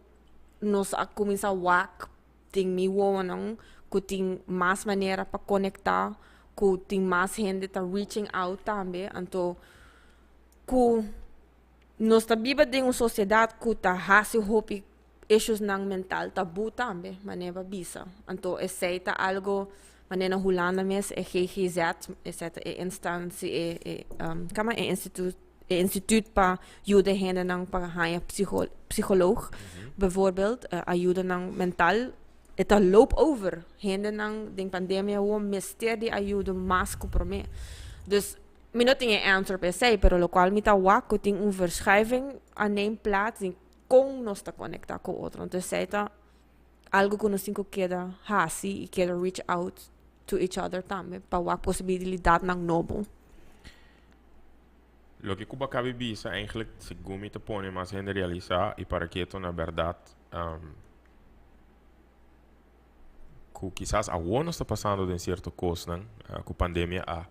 S2: nos a kuminsá wak den mi wowonan ku tin mas manera pa konektá, ku tin mas hende ta reaching out tambe, anto ku nos ta biba den un sosiedat ku ta hasi hopi issuesnan mental tabú tambe, manera bo a bisa. Anto esei ta algo, manera na Hulanda mes e GGZ, esei ta e instantie, e e kama e instituut e instituut pa yuda hendenan pa haña psico psicoloog bijvoorbeeld, ayudanan mental, e ta loop over. Hendenan den pandemia awor mester di ayudo mas ku promé. Dus mi no tin e answer pa esei, pero lokual mi ta wak ku tin un verschuiving a neem plaats den kon nos ta konektá ku otro. Entonces esei ta algu ku nos tin ku keda hasi i keda reach out to each other tambe pa wak posibilidatnan nobo.
S1: Loke ku bo a kabi bisa eigenlijk segun mi ta pone mas hende realisá i para keto na bèrdat ku kisas awor nos ta pasando den sierto kosnan ku pandemia a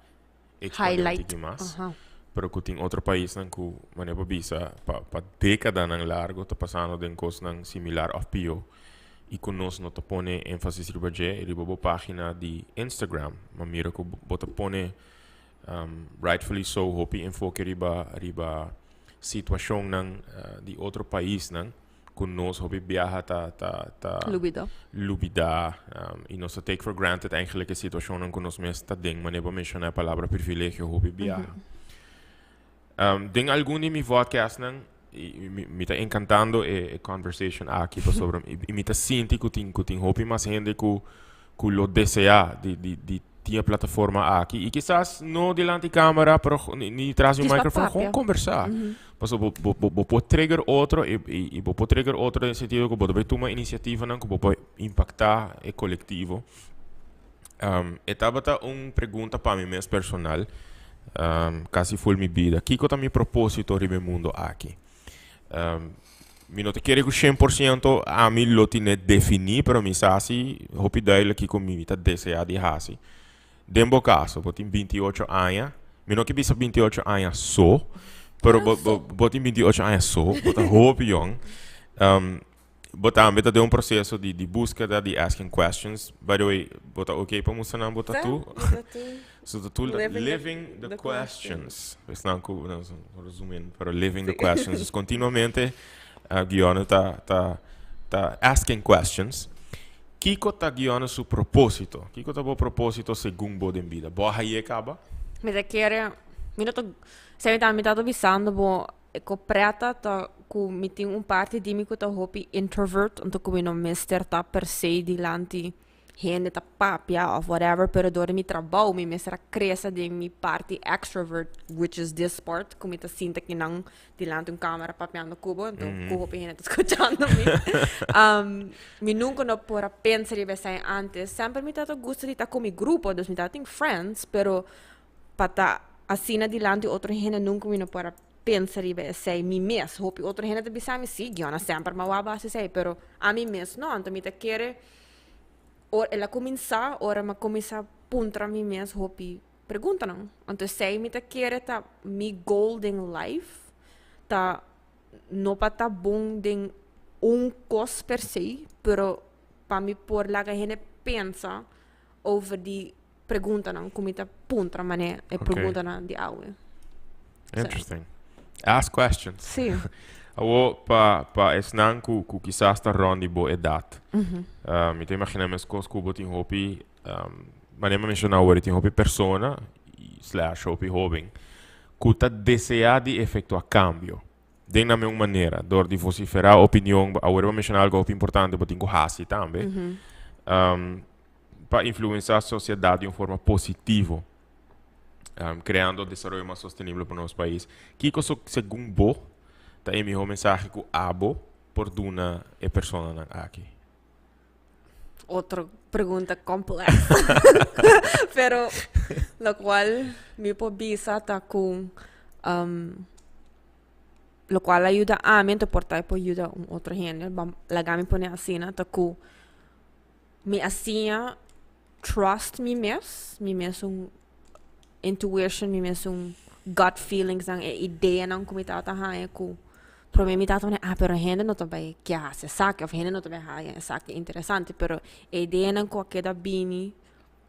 S1: eksponé un
S2: Highlight.
S1: tiki mas. Pero ku tin otro paisnan ku manera bo bisa pa pa dékadanan largu ta pasando den kosnan similar òf pió i ku nos no ta pone énfasis riba dje. Riba bo página di Instagram m'a mira ku bo ta pone rightfully so hopi enfoke riba riba situashonnan di otro paisnan ku nos hopi biaha ta ta ta
S2: Lubidá.
S1: lubidá i nos ta take for granted eigenlijk e situashonnan ku nos mes ta den manera bo menshoná e palabra privilegio hopi biaha. Den algun di mi vodcastnan i mi mi ta enkantando e e conversation aki pasobra i mi ta sinti ku tin ku tin hopi mas hende ku ku lo deseá di di di tin e plataforma aki i kisas no dilanti camera pero ni tras di un
S2: Djis pa
S1: microfoon
S2: papia.
S1: gewoon conversa. Pasobra bo bo bo por trigger otro i i bo por trigger otro den sentido ku bo ta bay tuma inisiativanan ku bo por impaktá e kolektivo. E tabata un pregunta pa mi mes personal kasi ful mi bida. Kiko ta mi propósito riba e mundo aki? Mi no ta kere ku 100% ami lo tine definí, pero mi sa si hopi duidelijk kiko mi ta deseá di hasi. Den bo kaso, bo tin 28 aña, mi no ke bisa 28 aña so, pero bo, bo, bo tin 28 aña so, bo ta hopi yong. Bo tambe ta den un proseso di, di búskeda, di asking questions. By the way, bo ta oké pa mustra nan bo tattoo? So tattoo ta
S2: Living the-
S1: living the
S2: the
S1: questions. Esnan ku, no, so, resumen, pero living the questions. Dus continuamente Guione ta, ta, ta asking questions. Kiko ta Guione su propósito? Kiko ta bo propósito segun bo den bida? Bo a haye kaba?
S2: Mi ta kere, mi no ta, sa mi ta, mi ta bisando bo, e ko preta ta ku mi tin un parti di mi ku ta hopi introvert, anto ku mi no mester ta per se dilanti hende ta papia of whatever, pero door di mi trabou mi mester a crece den mi parti extrovert, which is this part, cu mi ta sinta kinan dilanti un camera papiando cu bo, enton cu hopi hende ta scuchando mi. Mi nunca no por a pensa riba esai antes. Semper mi tabata gusta di ta cu mi grupo, dus mi tabatin friends, pero pa ta asina dilanti otro hende nunca mi no por a pensa riba esei mi mes. Hopi otro hende ta bisa mi, si, Giona semper mi a wak bo hasi esei, pero ami mes no. Anto mi ta kere Ora el a kuminsá, ora mi a kuminsá puntra mi mes hopi preguntanan. Anto esei mi ta kere ta mi goal den life, ta no pa ta bon den un kos per se, pero pa mi por laga hende pensa over di preguntanan ku mi ta puntra manera e preguntanan di awe.
S1: Interesting. Ask questions.
S2: Sí.
S1: Awo pa pa esnan ku ku kisas ta rond di bo edat. Mi ta imagina meskos ku bo tin hopi manera mi a menshoná awor tin hopi persona slash hopi hoben ku ta deseá di efektuá kambio den nan un manera dor di vosiferá opinion. Awor bo a menshoná algo hopi importante bo tin ku hasi tambe pa influensá sosiedat di un forma positivo. Creando desaroyo mas sostenible pa nos pais. Kiko so segun bo ta e miho mensahe ku abo por duna e personanan aki?
S2: Otro pregunta complex. Pero locual mi por bisa ta cu locual a yuda ami anto por ta e por yuda un otro hende. Laga mi pone asina ta cu mi a siña trust mi mes, mi mes un intuition, mi mes un gut feelings nan, e ideanan ku mi tabata haña ku promé mi tabata pone, ah, pero hende no ta bai ke hasi esaki òf hende no ta bai haña esaki interesante, pero e ideanan ku a keda bini,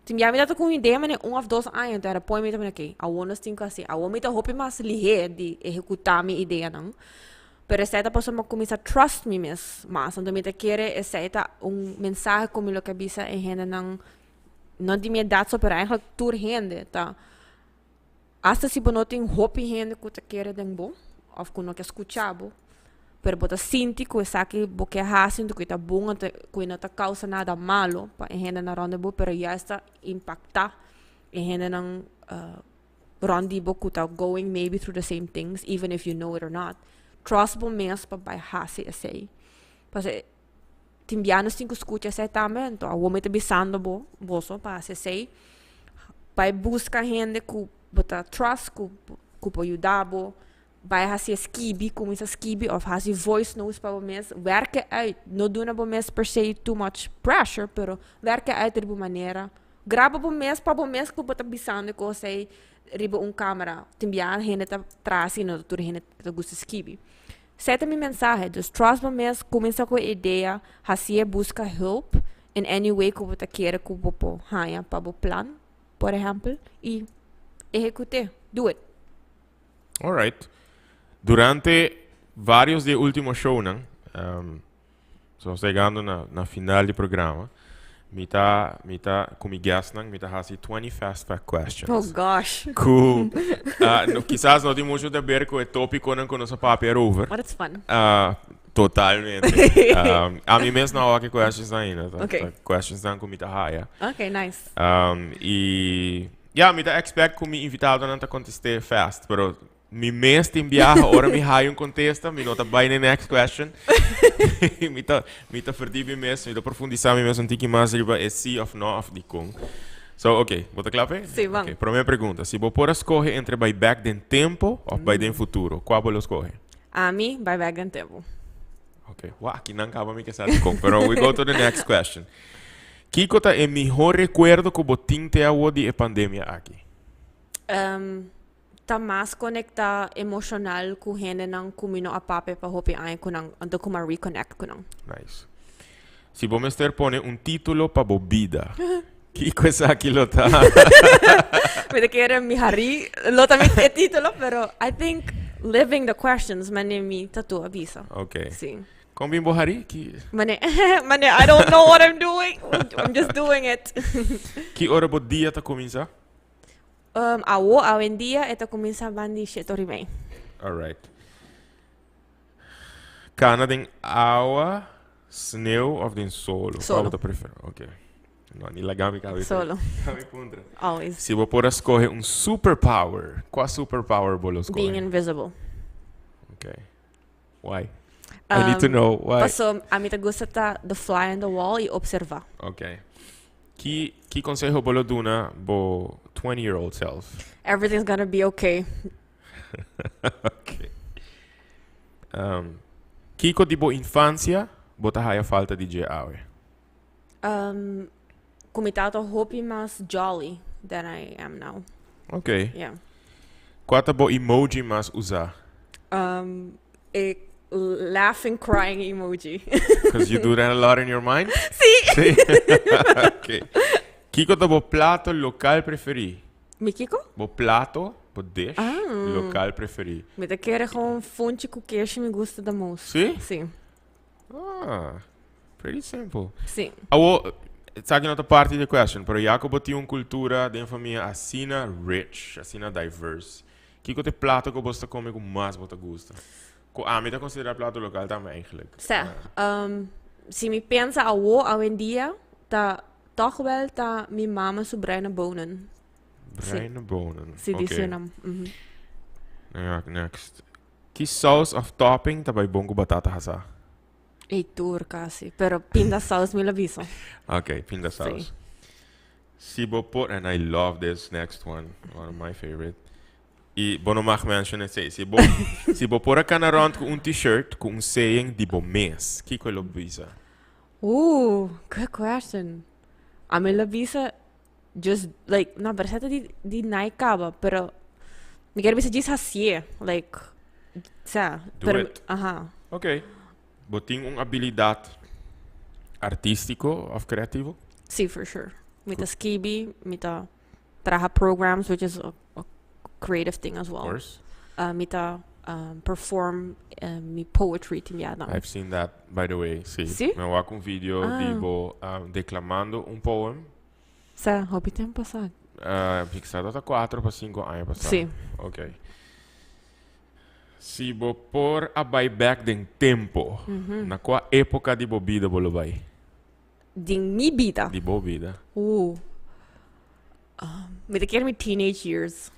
S2: tin bia mi tabata ku un idea manera un òf dos aña, enton era poi mi ta pone, okay, awor nos tin ku hasi, awor mi ta hopi mas lihé di ehekutá mi ideanan. Pero esei ta pasobra mi a kuminsá trust mi mes mas. Anto mi ta kere esei ta un mensahe ku mi lo ke bisa e hendenan, no di mi edat so, pero eigenlijk tur hende ta, asta si bo no tin hopi hende ku ta kere den bo òf ku no ke skucha bo, pero bo ta sinti ku esaki bo ke hasi anto ku e ta bon anto ku e no ta kousa nada malo pa e hendenan rònt di bo, pero juist ta impaktá e hendenan rond di bo ku ta going maybe through the same things even if you know it or not, trust bo mes pa bai hasi esei. Pasobra tin bia nos tin ku skucha esei tambe, anto awor mi ta bisando bo, boso pa hasi esei, bai buska hende ku bo ta trust, ku ku por yuda bo, bai hasi e skibi, kuminsá skibi òf hasi voice notes pa bo mes, wèrk e uit, no duna bo mes per se too much pressure, pero wèrk e uit riba un manera. Graba bo mes pa bo mes ku bo ta bisando e kos ei riba un kamera. Tin bia hende ta tras i no ta tur hende ta gusta skibi. Esei ta mi mensahe. Dus trust bo mes, kuminsá ku e idea, hasié, buska hulp in any way ku bo ta kere ku bo por haña pa bo plan, por ehèmpel, i ehekut'é. Do it.
S1: Alright. Durante varios di e último shownan, so nos ta yegando na, na final di programa, mi ta, mi ta, ku mi guestnan, mi ta hasi 20 fast fact questions.
S2: Oh gosh.
S1: Ku, ah, no, kisas no tin mucho te ber ku e tópikonan ku nos a papia erover.
S2: But it's fun.
S1: Ah, totalmente. Ami mes no a wak e questions ainda. Ta,
S2: Okay.
S1: ta questionsnan ku mi ta haya.
S2: Okay, nice.
S1: I ya, mi ta expect ku mi invitadonan ta kontest'é fast, pero mi mes tin biaha ora mi haya un kontesta, mi no ta bai na e next question. Mi ta, mi ta ferdí mi mes, mi ta profundisá mi mes un tiki mas riba e sí òf no òf dikon. So, oké, bo ta kla p'e?
S2: Sí, ban.
S1: Oké, promé pregunta. Si bo por a skohe entre bai bèk den tempu òf bai den futuro, kua bo lo skohe?
S2: Ami bai bèk den tempu.
S1: Oké, wak, kinan kaba mi ke sa dikon, pero we go to the next question. Kiko ta e mihó rekuerdo ku bo tin te awor di e pandemia aki?
S2: Um, ta mas konektá emoshonal ku hendenan ku mi no a papia pa hopi aña ku nan, anto ku mi a reconnect ku nan.
S1: Nice. Si bo mester pone un título pa bo bida, kiko esaki lo ta?
S2: Mi ta kere mi harí lo ta mi e título, pero I think living the questions mane mi tatu a bisa.
S1: Ok.
S2: Sí.
S1: Kon bin bo hari? Ki.
S2: Mane, mane, I don't know what I'm doing. I'm just doing it.
S1: Ki ora bo dia ta kuminsá?
S2: Awo, awendia, e ta kuminsá bandi shete ora i mei.
S1: Alright. Kana den awa, sneu of den solo?
S2: Solo.
S1: Kua bo ta preferá? Ok. No, ni laga mi kabi.
S2: Solo.
S1: Kabi puntra.
S2: Always.
S1: Si bo por a skohe un superpower, kua superpower bo lo skohe?
S2: Being invisible.
S1: Ok. Why? I need to know why.
S2: Paso ami ta gusta ta the fly on the wall y observa.
S1: Ok. Ki, ki conseho bo lo duna bo 20 year old self?
S2: Everything's gonna be okay.
S1: Ok. Kiko di bo infancia bo ta haya falta di dje awe?
S2: Ku mi tata hopi mas jolly than I am now.
S1: Ok.
S2: Yeah.
S1: Kua ta bo emoji mas usá?
S2: E laughing crying emoji.
S1: Cause you do that a lot in your mind?
S2: Sí.
S1: Sí. Ok. Kiko ta bo plato lokal preferí?
S2: Mi kiko?
S1: Bo plato, bo dish lokal preferí.
S2: Mi ta kere gewoon funchi ku keshi mi gusta the most.
S1: Sí?
S2: Sí.
S1: Ah, pretty simple.
S2: Sí.
S1: Awo, esaki no ta parti di e question, pero ya ku bo tin un kultura den famia asina rich, asina diverse, kiko ta e plato ku bos ta kome ku mas bo ta gusta? Ku ami ta konsidera plato lokal tambe eigenlijk.
S2: Sa, si mi pensa awo, awendia, ta tòg wèl ta mi mama su bruine bonen.
S1: Bruine bonen,
S2: Si, di
S1: oké.
S2: Surinam. Mhm.
S1: Ja, next. Ki saus of topping ta bai bon ku batata hasá?
S2: Ei tur kasi, pero pinda saus mi lo bisa.
S1: Ok, pinda saus.
S2: Sí.
S1: Si bo por, and I love this next one, one of my favorite. I bo no mag mention esei. Si bo, si bo por a kana rond ku un t-shirt ku un saying di bo mes, kiko e lo bisa?
S2: Ooh, good question. Ami lo bisa just like no pero esei ta di di Nike kaba pero mi kier bisa djis hasié like sa
S1: Do
S2: pero
S1: it.
S2: aha.
S1: Ok. Bo tin un abilidat artístiko òf kreativo?
S2: Sí, for sure. Mi ta skibi, mi ta traha programs which is a a creative thing as well.
S1: Of course.
S2: Mi ta perform mi poetry tin bia dan.
S1: I've seen that by the way, sí.
S2: Sí?
S1: Mi a wak un video di bo deklamando un poem.
S2: Sa, hopi tempo pasá.
S1: Mi sa ta 4 pa 5 aña pasá.
S2: Sí.
S1: Ok. Si bo por a bai bek den tempo, na kua epoka di bo bida bo lo bai?
S2: Den mi bida?
S1: Di bo bida.
S2: Mi ta kier mi teenage years.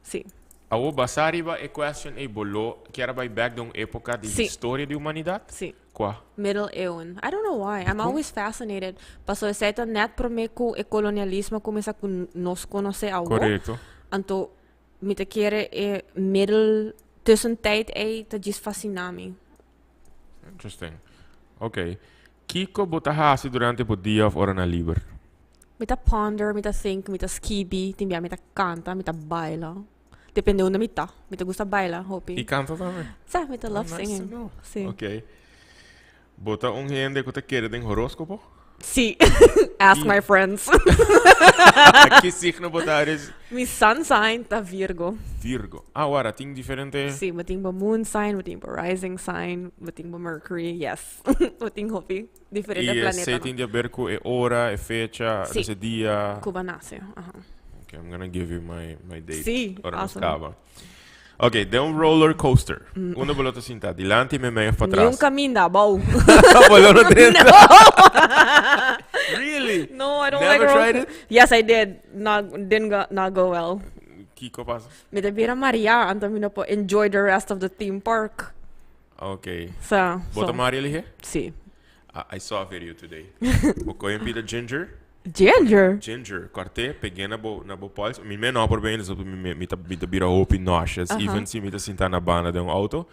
S2: Sí.
S1: Awor basá riba e question ei bo lo kier a bai bek den un epoka di
S2: Sí.
S1: historia di humanidat?
S2: Sí.
S1: Kua?
S2: Middle Eeuwen. I don't know why. I'm
S1: Dikon?
S2: always fascinated. Pasobra esei ta net promé ku e kolonialismo a kuminsá ku nos konosé awor.
S1: Korekto.
S2: Anto mi ta kere e middle tussentijd ei ta djis fasciná mi.
S1: Interesting. Ok. Kiko bo ta hasi durante bo dia òf oranan liber?
S2: Mi ta ponder, mi ta think, mi ta skibi, tin bia mi ta canta, mi ta baila. Depende unda mi ta. Mi ta gusta baila hopi.
S1: Y canta tambe?
S2: Sa, mi ta
S1: Oh,
S2: love
S1: nice to
S2: singing.
S1: know.
S2: Si.
S1: Ok. Bo ta un hende cu ta kere den horoscopo?
S2: Si. Ask my friends.
S1: Ki signo bo ta, Aries?
S2: Mi sun sign ta Virgo.
S1: Virgo. Ah, wara, tin diferente.
S2: Si, bo tin bo moon sign, bo tin bo rising sign, bo tin bo Mercury, yes. Bo tin hopi diferente
S1: Y
S2: planeta.
S1: esey tin di haber cu e ora, e fecha,
S2: Si.
S1: ese dia.
S2: Cu bo a nace, aha.
S1: Okay, I'm gonna give you my date.
S2: Si,
S1: Ora nos
S2: awesome.
S1: caba. Ok, den un roller coaster. Unda bo lo ta sinta? Dilanti, meimei of
S2: Ni un
S1: patras?
S2: caminda, abou.
S1: Bo lo no drenta?
S2: No.
S1: Really?
S2: No, I don't
S1: Never
S2: like roller
S1: tried it?
S2: Yes, I did. Not, didn't go, not go well.
S1: Kiko pasa?
S2: Mi ta bira maria, anto mi no por enjoy the rest of the theme park.
S1: Ok.
S2: So,
S1: Bo ta
S2: so,
S1: maria lihe?
S2: Si.
S1: I saw a video today. Bo coge un pida ginger.
S2: Ginger?
S1: Ginger. Corte, pegué na bo, na bo pols. Mi me no por bem, so mi, mi, ta, mi ta bira hopi nauseous. Even si mi ta sinta na banda de un auto.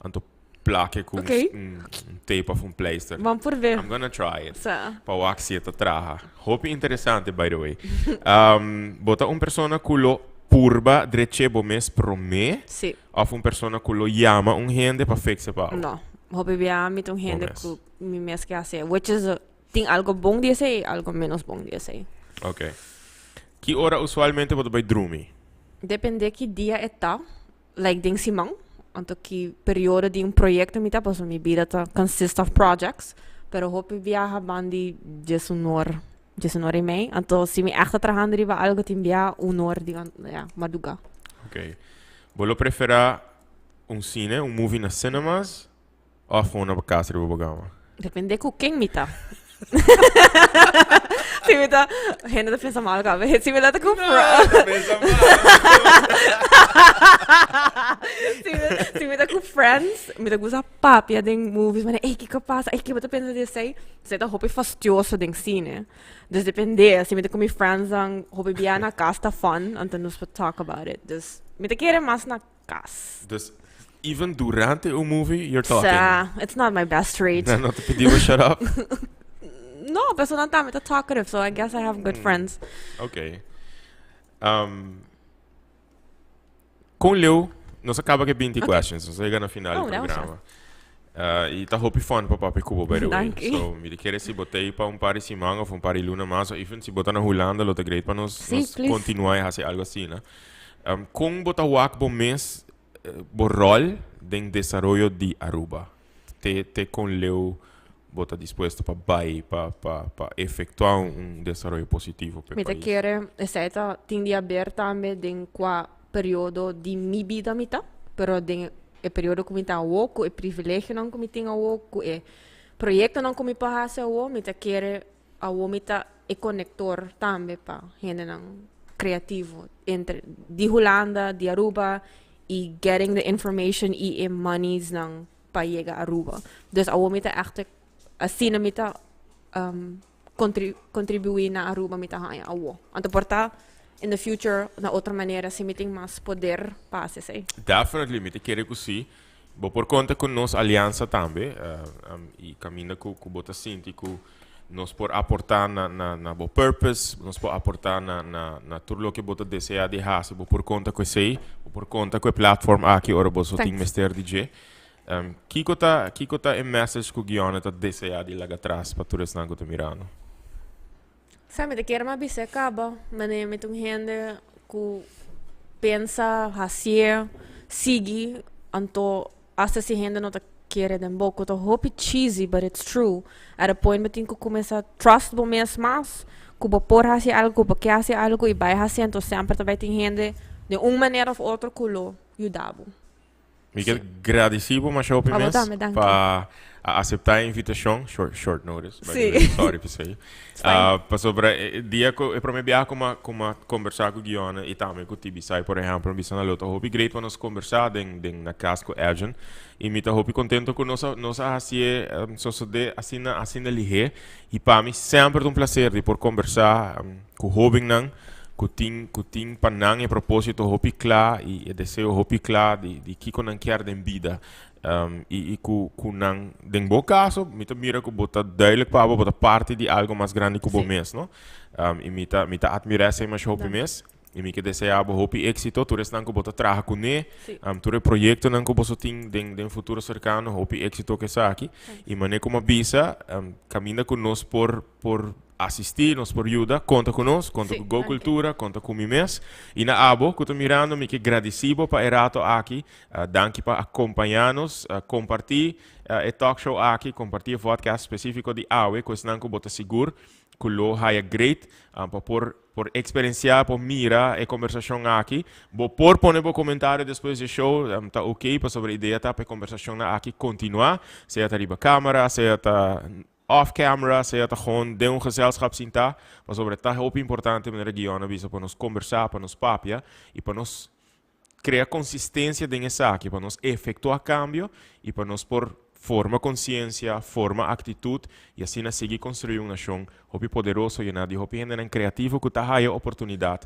S1: Anto plake cu un tape of un pleister.
S2: Ban por ver.
S1: I'm gonna try it.
S2: Sa.
S1: Pa wak si e ta traha. Hopi interesante, by the way. Bo ta un persona cu lo purba dreche bo mes prome?
S2: Si.
S1: Of un persona cu lo yama un hende pa fixe pa bo?
S2: No. Hopi bia mi ta un hende
S1: Bo mes.
S2: cu mi mes ke hace. Which is, tin algo bon di esey y algo menos bon di esey.
S1: Ok. Ki ora usualmente bo ta bay drumi?
S2: Depende ki dia e ta. Like den siman. Anto ki periodo di un proyecto mi ta, pasobra mi bida ta consist of projects. Pero hopi biaha ban di 11 or, 11 or y mei. Anto si mi echt ta trahando riba algo tin bia un or di, ya, marduga.
S1: Ok. Bo lo prefera un cine, un movie na cinemas, of gewoon na bo cas riba bo cama?
S2: Depende cu ken mi ta. Si mi ta, hende ta pensa mal caba. Si mi ta cu
S1: No, ta pensa mal.
S2: Si mi ta cu friends, mi ta gusta papia den movies. Mane, ey, kico pasa? Ey, kico bo ta pensa di esey? Esey ta hopi fastioso den cine. Dus depende, si mi ta cu mi friends dan hopi bia na cas ta fun, anto nos por talk about it. Dus mi ta kere mas na cas.
S1: Dus even durante un movie you're talking?
S2: Sa, it's not my best trait.
S1: Nan no ta pidi bo shut up?
S2: No, pasobra nan tambe ta talkative, so I guess I have good friends.
S1: Ok. Um, Con leu, nos a caba cu e 20 questions, nos a yega na final di
S2: Oh, that was
S1: programa. Y ta hopi fun pa papia cu bo, by the way.
S2: Danki.
S1: So, mi ta kere si bo ta ey pa un par di siman of un par di luna mas, of even si bo ta na Hulanda, lo ta great pa nos,
S2: Sí,
S1: nos
S2: please.
S1: continua y haci algo asina. Con bo ta wak bo mes, bo rol den desaroyo di Aruba? Te, te con leu bo ta dispuesto pa bay pa, pa, pa efectua un desaroyo positivo p'e
S2: Mi ta
S1: pais?
S2: kere esei ta tin di haber tambe den kua periodo di mi bida mi ta, pero den e periodo ku mi ta awo, ku e privilegionan ku mi tin awo, ku e proyektonan ku mi por hasi awo, mi ta kere awo mi ta e konektor tambe pa hendenan kreativo entre di Hulanda, di Aruba i getting the information i e moneysnan pa yega Aruba. Dus awo mi ta echt asina mi ta contribui na Aruba mi ta haña awo. Anto por ta in the future na otro manera si mi tin mas poder pa haci esey.
S1: Definitely, mi ta kere cu si. Bo por conta cu nos aliansa tambe y caminda cu bo ta sinti cu nos por aporta na na na bo purpose, nos por aporta na na na tur loke bo ta desea di haci, bo por conta cu esey, bo por conta cu e platform aki ora boso tin
S2: Thanks.
S1: mester di dje. Kiko ta kiko ta e message cu Guione ta desea di laga atras pa tur esnan cu ta mirando?
S2: Sa mi ta kier mas bisa e caba, mane mi ta un hende cu pensa, hacié, sigui, anto hasta si hende no ta kere den bo, cu ta hopi cheesy but it's true, at a point bo tin cu cuminsa trust bo mes mas, cu bo por haci algo, cu bo ke haci algo y bay haci, anto semper ta bay tin hende den un manera of otro cu lo yuda bo.
S1: Mi ke gradisí bo masha hopi
S2: Abo
S1: mes
S2: tambe, danki.
S1: pa a aseptá e invitashon, short, short notice, by the
S2: Sí.
S1: way, sorry p'esei.
S2: It's fine.
S1: Ah, pasobra e dia ku e promé biaha ku m'a ku m'a kombersá ku Guione i tambe ku Tibisay, por ehèmpel, mi bisa nan lo ta hopi great pa nos kombersá den den na kas ku Edjean. I mi ta hopi kontento ku nos a nos a hasié sosodé asina asina lihé. I pa mi semper ta un plaser di por kombersá ku hóbennan ku tin ku tin pa nan e propósito hopi kla i e deseo hopi kla di di kiko nan kier den bida. Y cu nan, den bo caso, mi ta mira cu bo ta duidelijk pa bo, bo ta parti di algo mas grandi cu bo mes, no? Y mi ta admira esey masha hopi mes. Y mi ke desea bo hopi exito, tur esnan cu bo ta traha cune, tur e proyectonan cu bo tin den futuro cercano, hopi exito cu esaki. Y mane como bisa, caminda cu nos por asisti, nos por yuda, conta cu nos, conta cu Go Cultura, conta cu mi mes. Y na abo, cu ta mirando, mi ke gradici bo pa e rato aki, danki pa acompaña nos, comparti e talk show aki, comparti e podcast specifico di awe, cu esnan cu bo ta sigur, cu lo haya great, pa por experiencia, por mira e conversacion aki. Bo por pone bo comentario despues di show, ta ok, pasobra e idea ta pa e conversacion aki continua, sea ta riba camera, sea ta off camera, sea ta gewoon den un gezelschap sinta, pasobra ta hopi importante, manera Guion bisa, pa nos conversa, pa nos papia, y pa nos crea consistencia den esaki, pa nos efectua cambio y pa nos por forma conciencia, forma actitud y asina sigui construi un nacion hopi poderoso y di hopi hende creativo cu ta haya oportunidad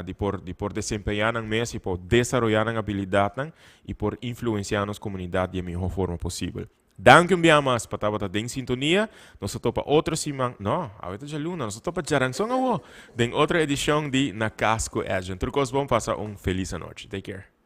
S1: di por desempeña nan mes y por desaroya nan habilidad y por influencia nos comunidad di mihor forma posibel. Danki un biaha mas pa tabata den sintonia. Nos ta topa otro siman. No, awe ta djaluna. Nos ta topa djaranson awo. Den otro edicion di Na Cas cu Edjean. Tur cos bon, pasa un feliz anochi. Take care.